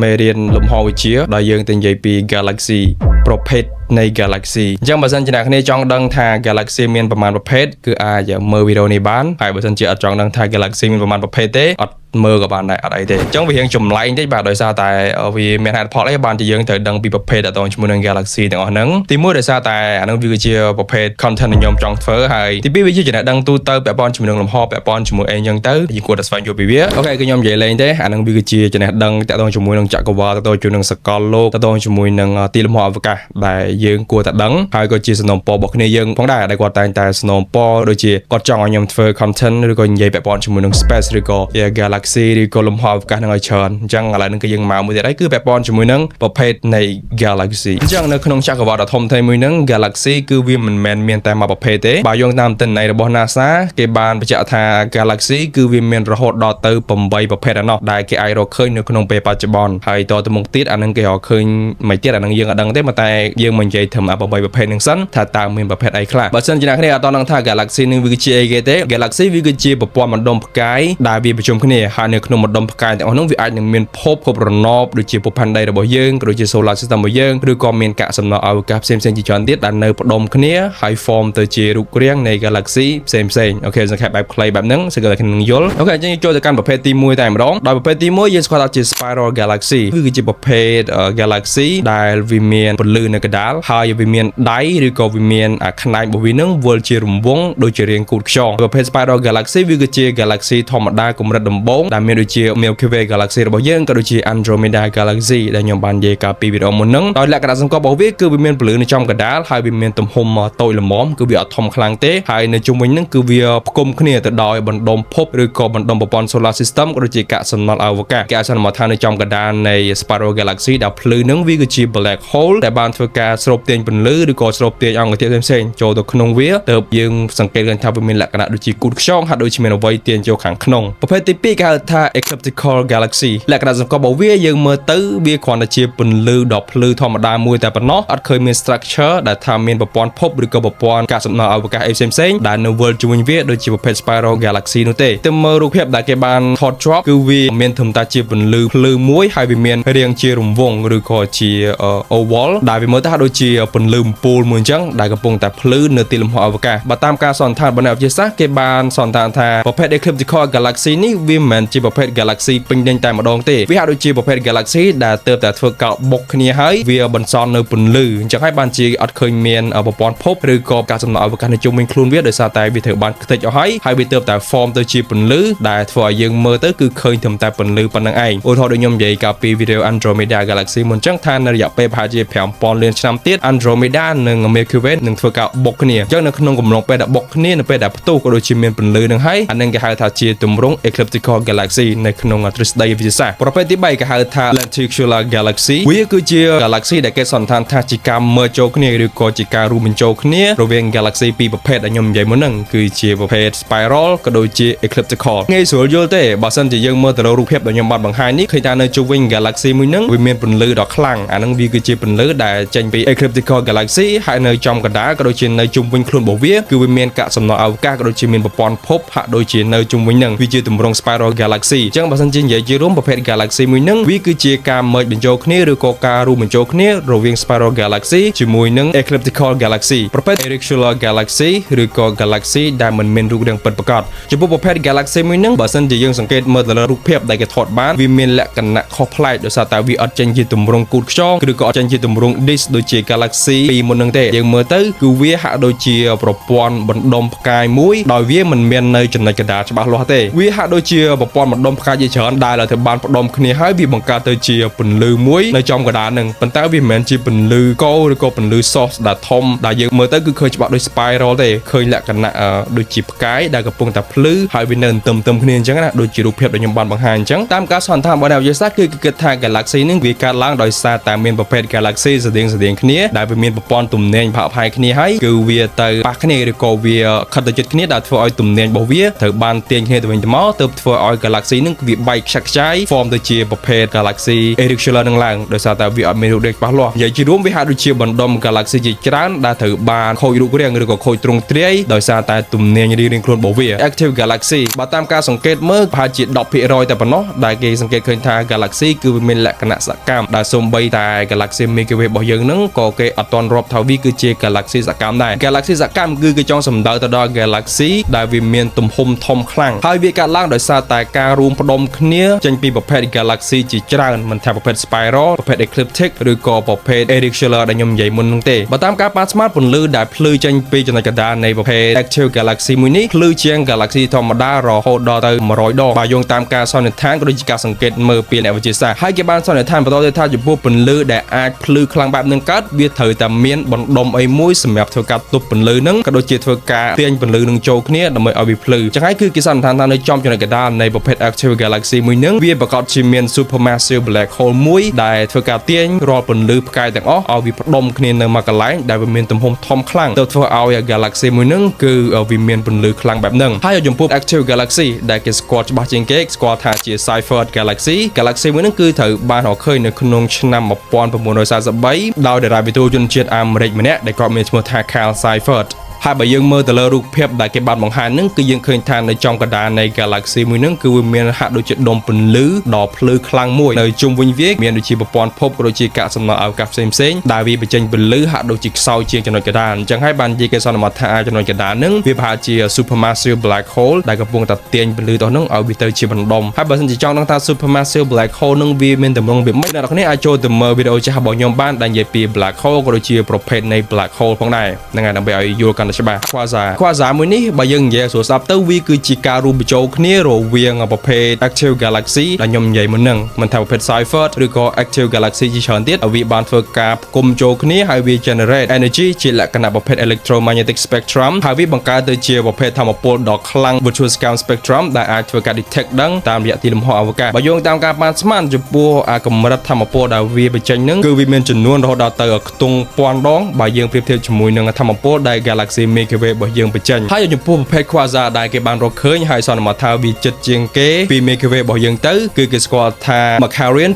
មេរៀនលំហវិទ្យាដែលយើងទៅនិយាយពី Galaxy ប្រភេទនៃ Galaxy អញ្ចឹងបើសិនជាអ្នកគ្នាចង់ដឹងថា Galaxy មានប្រមាណប្រភេទគឺអាចមើលវីដេអូនេះបានហើយបើសិនជាអត់ចង់ដឹងថា Galaxy មានប្រមាណប្រភេទទេអត់មើលក៏បានដែរអត់អីទេអញ្ចឹងវារៀងចម្លែកតិចបាទដោយសារតែវាមានហេតុផលអីបានជាយើងត្រូវដឹងពីប្រភេទតទៅជាមួយនឹង Galaxy ទាំងអស់ហ្នឹងទីមួយដោយសារតែអាហ្នឹងវាគឺជាប្រភេទ content ដែលខ្ញុំចង់ធ្វើហើយទីពីរវាជាចំណេះដឹងទូទៅពាក់ព័ន្ធជាមួយនឹងលំហពាក់ព័ន្ធជាមួយអីអញ្ចឹងទៅយើងគួរតែស្វែងយល់ពីវា OK គឺខ្ញុំនិយាយលេងទេអាហ្នឹងវាគឺជាចំណេះដឹងតាក់ទងជាមួយនឹងចក្រវាលតាក់ទងជាមួយនឹងសកលលោកតាក់ទងជាមួយនឹងទីលំហអវកាសដែលយើងគួរតែដឹងហើយក៏ជាសំណូមពររបស់គ្នាយើងផងដែរដែលគាត់តែងតែសំណូមពរដូចជាគាត់ចង់ឲ្យខ្ញុំធ្វើ content ឬក៏និយាយពាក់ព័ន្ធជាមួយនឹង space ឬក៏ galaxy ឬក៏លំហអវកាសហ្នឹងឲ្យច្រើនអញ្ចឹងឥឡូវហ្នឹងគឺយើងមកមួយទៀតហើយគឺពាក់ព័ន្ធជាមួយនឹងប្រភេទនៃ galaxy អញ្ចឹងនៅក្នុងចក្រវាឡដ៏ធំធេងមួយហ្នឹង galaxy គឺវាមិនមែនមានតែមួយប្រភេទទេបើយោងតាមទិន្នន័យរបស់ NASA គេបានបញ្ជាក់ថា galaxy គឺវាមានរហូតដល់ទៅ8ប្រភេទឯណោះដែលគេអាចរកឃើញនៅក្នុងពេលបច្ចុប្បន្នហើយតទៅមុខទៀតអាហ្នឹងគេរកឃើញមិនទៀតអាហ្នឹងយើងអត់ដឹងទេប៉ុន្តែយើងមកនិយាយត្រឹមអា8ប្រភេទហ្នឹងសិនថាតើមានប្រភេទអីខ្លះបើសិនជាអ្នកគ្នាអត់ដឹងថា galaxy នឹងវាគឺជាអីគេទេ galaxy វាគឺជាប្រព័ន្ធបណ្ដុំផ្កាយដែលវាប្រជុំគ្នាហើយនៅក្នុងបណ្ដុំផ្កាយទាំងអស់នោះវាអាចនឹងមានភពភពរណបដូចជាភពផែនដីរបស់យើងក៏ដូចជា solar system របស់យើងឬក៏មានកាកសំណល់អវកាសផ្សេងៗជាច្រើនទៀតដែលនៅផ្ដុំគ្នាហើយ form ទៅជារូបរាងនៃ galaxy ផ្សេងផ្សេង OK សង្ខេបបែបខ្លីបែបហ្នឹងសង្ឃឹមថាគ្នានឹងយល់ OK អញ្ចឹងយើងចូលទៅកាន់ប្រភេទទី1តែម្ដងដោយប្រភេទទី1យើងស្គាល់ថាជា spiral galaxy គឺជាប្រភេទ galaxy ដែលវាមានពន្លឺនៅកណ្ដាលហើយវាមានដៃឬក៏វាមានអាខ្នែងរបស់វានឹងវិលជារង្វង់ដូចជារាងគូតខ្យងប្រភេទ spiral galaxy វាគឺជា galaxy ធម្មតាកម្រិតដំបូងដែលមានដូចជា Milky Way galaxy របស់យើងក៏ដូចជា Andromeda galaxy ដែលខ្ញុំបាននិយាយកាលពីវីដេអូមុនហ្នឹងដោយលក្ខណៈសម្គាល់របស់វាគឺវាមានពន្លឺនៅចំកណ្ដាលហើយវាមានទំហំតូចល្មមគឺវាអត់ធំខ្លាំងទេហើយនៅជុំវិញហ្នឹងគឺវាផ្គុំគ្នាទៅដោយបណ្ដុំភពឬក៏បណ្ដុំប្រព័ន្ធ solar system ក៏ដូចជាកាកសំណល់អវកាសគេអាចសន្មតថានៅចំកណ្ដាលនៃ spiral galaxy ដែលភ្លឺហ្នឹងវាគឺជា black hole ដែលបានធ្វើការស្រូបទាញពន្លឺឬក៏ស្រូបទាញអង្គធាតុផ្សេងៗចូលទៅក្នុងវាទើបយើងសង្កេតឃើញថាវាមានលក្ខណៈដូចជាគូតខ្យងហាក់ដូចជាមានអ្វីទាញចូលខាងក្នុងប្រភេទទី2គេហៅថា elliptical galaxy លក្ខណៈសម្គាល់របស់វាយើងមើលទៅវាគ្រាន់តែជាពន្លឺដ៏ភ្លឺធម្មតាមួយតែប៉ុណ្ណោះអត់ឃើញមាន structure ដែលថាមានប្រព័ន្ធភពឬក៏ប្រព័ន្ធកាកសំណល់អវកាសអីផ្សេងៗដែលនៅវិលជុំវិញវាដូចជាប្រភេទ spiral galaxy នោះទេទៅមើលរូបភាពដែលគេបានថតជាប់គឺវាមានធំតាជាពន្លឺភ្លឺមួយហើយវាមានរាងជារង្វង់ឬក៏ជា oval ដែលវាមើលទៅហាក់ដូចជាពន្លឺអំពូលមួយអញ្ចឹងដែលកំពុងតែភ្លឺនៅទីលំហអវកាសបើតាមការសន្និដ្ឋានរបស់អ្នកវិទ្យាសាស្ត្រគេបានសន្និដ្ឋានថាប្រភេទ elliptical galaxy នេះវាមិនមែនជាប្រភេទ galaxy ពេញលេញតែម្ដងទេវាហាក់ដូចជាប្រភេទ galaxy ដែលទើបតែធ្វើការបុកគ្នាហើយវាបន្សល់នៅពន្លឺអញ្ចឹងហើយបានជាអត់ឃើញមានប្រព័ន្ធភពឬក៏ការសំណល់អវកាសនៅជុំវិញខ្លួនវាដោយសារតែវាត្រូវបានខ្ទេចអស់ហើយហើយវាទើបតែ form ទៅជាពន្លឺដែលធ្វើឲ្យយើងមើលទៅគឺឃើញត្រឹមតែពន្លឺប៉ុណ្ណឹងឯងឧទាហរណ៍ដូចខ្ញុំនិយាយកាលពីវីដេអូ Andromeda Galaxy មុនអញ្ចឹងថានៅរយៈពេលប្រហែលជា5000លានឆ្នាំទៀត Andromeda និង Milky Way នឹងធ្វើការបុកគ្នាអញ្ចឹងនៅក្នុងកំឡុងពេលដែលបុកគ្នានៅពេលដែលផ្ទុះក៏ដូចជាមានពន្លឺនឹងហើយអានឹងគេហៅថាជាទម្រង់ elliptical galaxy នៅក្នុងទ្រឹស្ដីវិទ្យាសាស្ត្រប្រភេទទី3គេហៅថា lenticular galaxy វាគឺជា galaxy ដែលគេសន្និដ្ឋានថាជាការ merge ចូលគ្នាឬក៏ជាការរួមបញ្ចូលគ្នារវាង galaxy ពីរប្រភេទដែលខ្ញុំនិយាយមុនហ្នឹងគឺជាប្រភេទ spiral ក៏ដូចជា elliptical ងាយស្រួលយល់ទេបើសិនជាយើងមើលទៅលើរូបភាពដែលខ្ញុំបានបង្ហាញនេះឃើញថានៅជុំវិញ galaxy មួយហ្នឹងវាមានពន្លឺដ៏ខ្លាំងអាហ្នឹងវាគឺជាពន្លឺដែលចេញពី elliptical galaxy ហើយនៅចំកណ្ដាលក៏ដូចជានៅជុំវិញខ្លួនរបស់វាគឺវាមានកាកសំណល់អវកាសក៏ដូចជាមានប្រព័ន្ធភពហាក់ដូចជានៅជុំវិញហ្នឹងវាជាទម្រង់ spiral galaxy អញ្ចឹងបើសិនជានិយាយជារួមប្រភេទ galaxy មួយហ្នឹងវាគឺជាការ merge បញ្ចូលគ្នាឬក៏ការរួមបញ្ចូលគ្នារវាង spiral galaxy ជាមួយនឹង elliptical galaxy ប្រភេទ irregular galaxy ឬក៏ galaxy ដែលមិនមានរូបរាងពិតប្រាកដចំពោះប្រភេទ galaxy មួយហ្នឹងបើសិនជាយើងសង្កេតមើលទៅលើរូបភាពដែលគេថតបានវាមានលក្ខណៈខុសប្លែកដោយសារតែវាអត់ចេញជាទម្រង់គូតខ្យងឬក៏អត់ចេញជាទម្រង់ disk ដូចជា galaxy ពីមុនហ្នឹងទេយើងមើលទៅគឺវាហាក់ដូចជាប្រព័ន្ធបណ្ដុំផ្កាយមួយដោយវាមិនមាននៅចំណុចកណ្ដាលច្បាស់លាស់ទេវាហាក់ដូចជាប្រព័ន្ធបណ្ដុំផ្កាយជាច្រើនដែលត្រូវបានផ្ដុំគ្នាហើយវាបង្កើតទៅជាពន្លឺមួយនៅចំកណ្ដាលហ្នឹងប៉ុន្តែវាមិនមែនជាពន្លឺកោឬក៏ពន្លឺ source ដែលធំដែលយើងមើលទៅគឺឃើញច្បាស់ដូច spiral ទេឃើញលក្ខណៈដូចជាផ្កាយដែលកំពុងតែភ្លឺហើយវានៅទន្ទឹមគ្នាអញ្ចឹងណាដូចជារូបភាពដែលខ្ញុំបានបង្ហាញអញ្ចឹងតាមការសន្និដ្ឋានរបស់អ្នកវិទ្យាសាស្ត្រគឺគេគិតថា galaxy ហ្នឹងវាកើតឡើងដោយសារតែមានប្រភេទ galaxy ស្រដៀងស្រដៀងគ្នាដែលវាមានប្រព័ន្ធទំនាញផាកផាយគ្នាហើយគឺវាទៅប៉ះគ្នាឬក៏វាខិតទៅជិតគ្នាដែលធ្វើឲ្យទំនាញរបស់វាត្រូវបានទាញគ្នាទៅវិញទៅមកទើបធ្វើឲ្យ galaxy ហ្នឹងវាបែកខ្ចាត់ខ្ចាយ form ទៅជាប្រភេទ galaxy irregular នឹងឡើងដោយសារតែវាអត់មានរូបរាងច្បាស់លាស់និយាយជារួមវាហាក់ដូចជាបណ្ដុំ galaxy ជាច្រើនដែលត្រូវបានខូចរូបរាងឬក៏ខូចទ្រង់ទ្រាយដោយសារតែទំនាញរៀងៗខ្លួនរបស់វា active galaxy បើតាមការសង្កេតមើលប្រហែលជា10%តែប៉ុណ្ណោះដែលគេសង្កេតឃើញថា galaxy គឺវាមានលក្ខណៈសកម្មដែលសូម្បីតែ galaxy Milky Way របស់យើងហ្នឹងក៏គេអត់ទាន់រាប់ថាវាគឺជា galaxy សកម្មដែរ galaxy សកម្មគឺគេចង់សំដៅទៅដល់ galaxy ដែលវាមានទំហំធំខ្លាំងហើយវាកើតឡើងដោយសារតែការរួមផ្ដុំគ្នាចេញពីប្រភេទ galaxy ជាច្រើនមិនថាប្រភេទ spiral ប្រភេទ elliptic ឬក៏ប្រភេទ irregular ដែលខ្ញុំនិយាយមុនហ្នឹងទេបើតាមការប៉ាន់ស្មានពន្លឺដែលភ្លឺចេញពីចំណុចកណ្ដាលនៃប្រភេទ active galaxy មួយនេះភ្លឺជាង galaxy ធម្មតារហូតដល់ទៅ100ដងបើយោងតាមការសន្និដ្ឋានក៏ដូចជាការសង្កេតមើលពីអ្នកវិទ្យាសាស្ត្រហើយគេបានសន្និដ្ឋានបន្តទៀតថាចំពោះពន្លឺដែលអាចភ្លឺខ្លាំងបែបហ្នឹងកើតវាត្រូវតែមានបណ្ដុំអីមួយសម្រាប់ធ្វើការទប់ពន្លឺហ្នឹងក៏ដូចជាធ្វើការទាញពន្លឺនឹងចូលគ្នាដើម្បីឲ្យវាភ្លឺចឹងហើយគឺគេសន្និដ្ឋានថានៅចំចំណុចកណ្ដាលនៃប្រភេទ active galaxy មួយហ្នឹងវាប្រកាសជាមាន supermassive black hole មួយដែលធ្វើការទាញរាល់ពន្លឺផ្កាយទាំងអស់ឲ្យវាផ្ដុំគ្នានៅមួយកន្លែងដែលវាមានទំហំធំខ្លាំងទៅធ្វើឲ្យ galaxy មួយហ្នឹងគឺវាមានពន្លឺខ្លាំងបែបហ្នឹងហើយចំពោះ active galaxy ដែលគេស្គាល់ច្បាស់ជាងគេស្គាល់ថាជា Seyfert galaxy galaxy មួយហ្នឹងគឺត្រូវបានរកឃើញនៅក្នុងឆ្នាំ1943ដោយតារាវិទូជនជាតិអាមេរិកម្នាក់ដែលគាត់មានឈ្មោះថា Carl Seyfert ហើយបើយើងមើលទៅលើរូបភាពដែលគេបានបង្ហាញហ្នឹងគឺយើងឃើញថានៅចំកណ្ដាលនៃ Galaxy មួយហ្នឹងគឺវាមានហាក់ដូចជាដុំពន្លឺដ៏ភ្លឺខ្លាំងមួយនៅជុំវិញវាមានដូចជាប្រព័ន្ធភពក៏ដូចជាកាកសំណល់អវកាសផ្សេងផ្សេងៗដែលវាបញ្ចេញពន្លឺហាក់ដូចជាខ្សោយជាងចំណុចកណ្ដាលអញ្ចឹងហើយបាននិយាយគេសន្មតថាចំណុចកណ្ដាលហ្នឹងវាប្រហែលជា supermassive black hole ដែលកំពុងតែទាញពន្លឺទៅហ្នឹងឲ្យវាទៅជាបណ្ដុំហើយបើសិនជាចង់ដឹងថា supermassive black hole ហ្នឹងវាមានទម្រង់វាម៉េចអ្នកនរគ្នាអាចចូលទៅមើលវីដេអូចាស់របស់ខ្ញុំបានដែលនិយាយពី black hole ក៏ដូចជាប្រភេទនៃ black hole ផងដែរហ្នឹងហើយដើម្បីឲ្យយល់កាន់តែច្បាស់ quasar quasar មួយនេះបើយើងនិយាយស្រួលស្ដាប់ទៅវាគឺជាការរួមបញ្ចូលគ្នារវាងប្រភេទ active galaxy ដែលខ្ញុំនិយាយមុនហ្នឹងមិនថាប្រភេទ Seyfert ឬក៏ active galaxy ជាច្រើនទៀតវាបានធ្វើការផ្គុំចូលគ្នាហើយវា generate energy ជាលក្ខណៈប្រភេទ electromagnetic spectrum ហើយវាបង្កើតទៅជាប្រភេទថាមពលដ៏ខ្លាំង virtual scan spectrum ដែលអាចធ្វើការ detect ដឹងតាមរយៈទីលំហអវកាសបើយោងតាមការបានស្មានចំពោះអាកម្រិតថាមពលដែលវាបញ្ចេញហ្នឹងគឺវាមានចំនួនរហូតដល់ទៅខ្ទង់ពាន់ដងបើយើងប្រៀបធៀបជាមួយនឹងថាមពលដែល galaxy Milky Way របស់យើងបញ្ចេញហើយចំពោះប្រភេទ quasar ដែលគេបានរកឃើញហើយសន្មតថាវាជិតជាងគេពី Milky Way របស់យើងទៅគឺគេស្គាល់ថា Markarian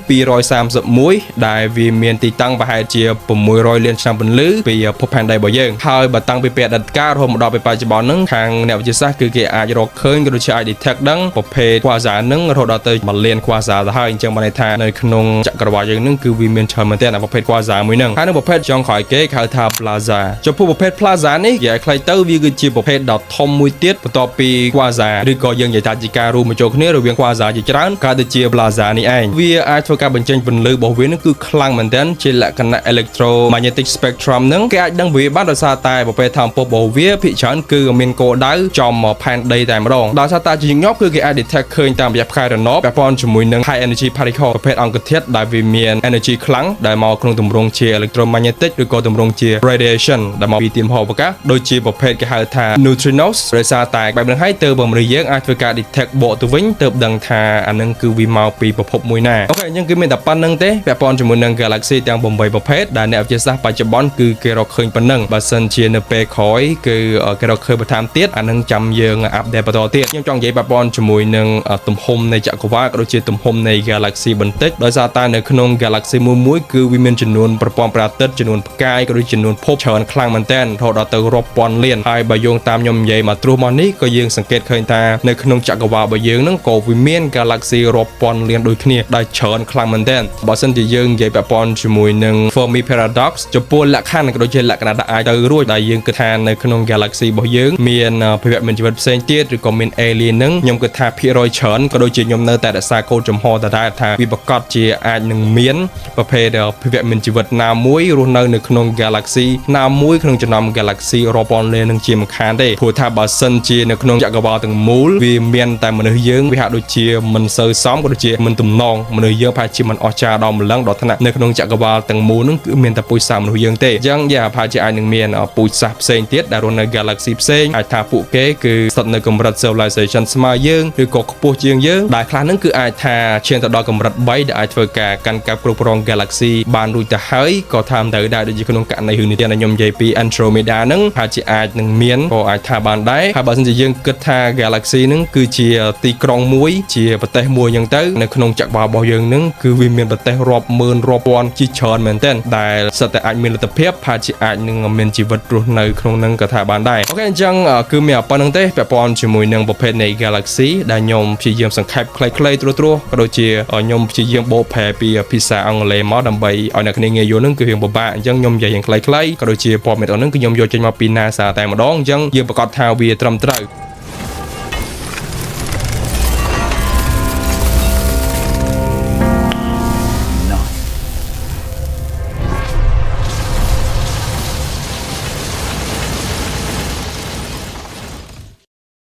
231ដែលវាមានទីតាំងប្រហែលជា600លានឆ្នាំពន្លឺពីភពផែនដីរបស់យើងហើយបើតាំងពីពេលអតីតកាលរហូតមកដល់ពេលបច្ចុប្បន្នហ្នឹងខាងអ្នកវិទ្យាសាស្ត្រគឺគេអាចរកឃើញក៏ដូចជាអាច detect ដឹងប្រភេទ quasar ហ្នឹងរហូតដល់ទៅ1លាន quasar ទៅហើយអញ្ចឹងបានន័យថានៅក្នុងចក្រវាឡយើងហ្នឹងគឺវាមានច្រើនមែនទែនអាប្រភេទ quasar មួយហ្នឹងហើយនៅប្រភេទចុងក្រោយគេគេហៅថា blazar ចំពោះប្រភេទ blazar នេះនិយាយខ្លីទៅវាគឺជាប្រភេទដ៏ធំមួយទៀតបន្ទាប់ពី quasar ឬក៏យើងនិយាយថាជាការរួមបញ្ចូលគ្នារវាង quasar ជាច្រើនកើតទៅជា blazar នេះឯងវាអាចធ្វើការបញ្ចេញពន្លឺរបស់វានឹងគឺខ្លាំងមែនទែនជាលក្ខណៈ electromagnetic spectrum ហ្នឹងគេអាចដឹងវាបានដោយសារតែប្រភេទថាមពលរបស់វាភាគច្រើនគឺមានគោលដៅចំផែនដីតែម្ដងដោយសារតែជាញឹកញាប់គឺគេអាច detect ឃើញតាមរយៈផ្កាយរណបពាក់ព័ន្ធជាមួយនឹង high energy particle ប្រភេទអង្គធាតុដែលវាមាន energy ខ្លាំងដែលមកក្នុងទម្រង់ជា electromagnetic ឬក៏ទម្រង់ជា radiation ដែលមកពីទីមហោបកាសដូចជាប្រភេទគេហៅថា neutrinos ដោយសារតែបែបហ្នឹងហើយទើបមនុស្សយើងអាចធ្វើការ detect បកទៅវិញទើបដឹងថាអាហ្នឹងគឺវាមកពីប្រភពមួយណាOK អញ្ចឹងគឺមានតែប៉ុណ្្នឹងទេពាក់ព័ន្ធជាមួយនឹង galaxy ទាំង8ប្រភេទដែលអ្នកវិទ្យាសាស្ត្របច្ចុប្បន្នគឺគេរកឃើញប៉ុណ្ណឹងបើសិនជានៅពេលក្រោយគឺគេរកឃើញបន្ថែមទៀតអាហ្នឹងចាំយើង update បន្តទៀតខ្ញុំចង់និយាយពាក់ព័ន្ធជាមួយនឹងទំហំនៃចក្រវាឡក៏ដូចជាទំហំនៃ galaxy បន្តិចដោយសារតែនៅក្នុង galaxy មួយមួយគឺវាមានចំនួនប្រព័ន្ធព្រះអាទិត្យចំនួនផ្កាយក៏ដូចជាចំនួនភពច្រើនខ្លាំងមែនទែនរហូតដល់ទៅរាប់ពាន់លានហើយបើយោងតាមខ្ញុំនិយាយមកត្រួសមកនេះក៏យើងសង្កេតឃើញថានៅក្នុងចក្រវាឡរបស់យើងហ្នឹងក៏វាមាន galaxy រាប់ពាន់លានដូចគ្នាដែលច្រើនខ្លាំងមែនទែនបើសិនជាយើងនិយាយពាក់ព័ន្ធជាមួយនឹង Fermi paradox ចំពោះលក្ខខណ្ឌក៏ដូចជាលក្ខណៈដែលអាចទៅរួចដែលយើងគិតថានៅក្នុង galaxy របស់យើងមានភាវៈមានជីវិតផ្សេងទៀតឬក៏មាន alien ហ្នឹងខ្ញុំគិតថាភាគរយច្រើនក៏ដូចជាខ្ញុំនៅតែរក្សាគោលចំហដដែលថាវាប្រកាសជាអាចនឹងមានប្រភេទភាវៈមានជីវិតណាមួយរស់នៅនៅក្នុង galaxy ណាមួយក្នុងចំណោម galaxy រាប់ពាន់លាននឹងជាមិនខានទេព្រោះថាបើសិនជានៅក្នុងចក្រវាឡទាំងមូលវាមានតែមនុស្សយើងវាហាក់ដូចជាមិនសូវសមក៏ដូចជាមិនទំនងមនុស្សយើងប្រហែលជាមិនអស្ចារ្យដល់ម្លឹងដល់ថ្នាក់នៅក្នុងចក្រវាឡទាំងមូលនឹងគឺមានតែពូជសាសន៍មនុស្សយើងទេអញ្ចឹងយ៉ាប្រហែលជាអាចនឹងមានពូជសាសន៍ផ្សេងទៀតដែលរស់នៅ galaxy ផ្សេងអាចថាពួកគេគឺស្ថិតនៅកម្រិត civilization ស្មើយើងឬក៏ខ្ពស់ជាងយើងដែលខ្លះហ្នឹងគឺអាចថាឈានទៅដល់កម្រិត3ដែលអាចធ្វើការកាន់កាប់គ្រប់គ្រង galaxy បានរួចទៅហើយក៏ថាមិនទៅដែរដូចជាក្នុងករណីរឿងនេះទៀតដែលខ្ញុំនិយាយពី Andromeda ហ្នឹងថាជាអាចនឹងមានក៏អាចថាបានដែរហើយបើសិនជាយើងគិតថា galaxy ហ្នឹងគឺជាទីក្រុងមួយជាប្រទេសមួយអញ្ចឹងទៅនៅក្នុងចក្រវាឡរបស់យើងហ្នឹងគឺវាមានប្រទេសរាប់ម៉ឺនរាប់ពាន់ជាច្រើនមែនទែនដែលសិតតែអាចមានលទ្ធភាពថាជាអាចនឹងមានជីវិតរស់នៅក្នុងហ្នឹងក៏ថាបានដែរ OK អញ្ចឹងគឺមានប៉ុណ្្នឹងទេពាក់ព័ន្ធជាមួយនឹងប្រភេទនៃ galaxy ដែលខ្ញុំព្យាយាមសង្ខេបខ្លីៗត្រួសៗក៏ដូចជាខ្ញុំព្យាយាមបកប្រែពីភាសាអង់គ្លេសមកដើម្បីឲ្យអ្នកគ្នាងាយយល់ហ្នឹងគឺរៀងពិបាកអញ្ចឹងខ្ញុំនិយាយយ៉ាងខ្លីៗក៏ដូចជាព័ត៌មានហ្នឹងគឺខ្ញុំយកចេញមកពី NASA តែម្ដងអញ្ចឹងយើងប្រកាសថាវាត្រឹមត្រូវ។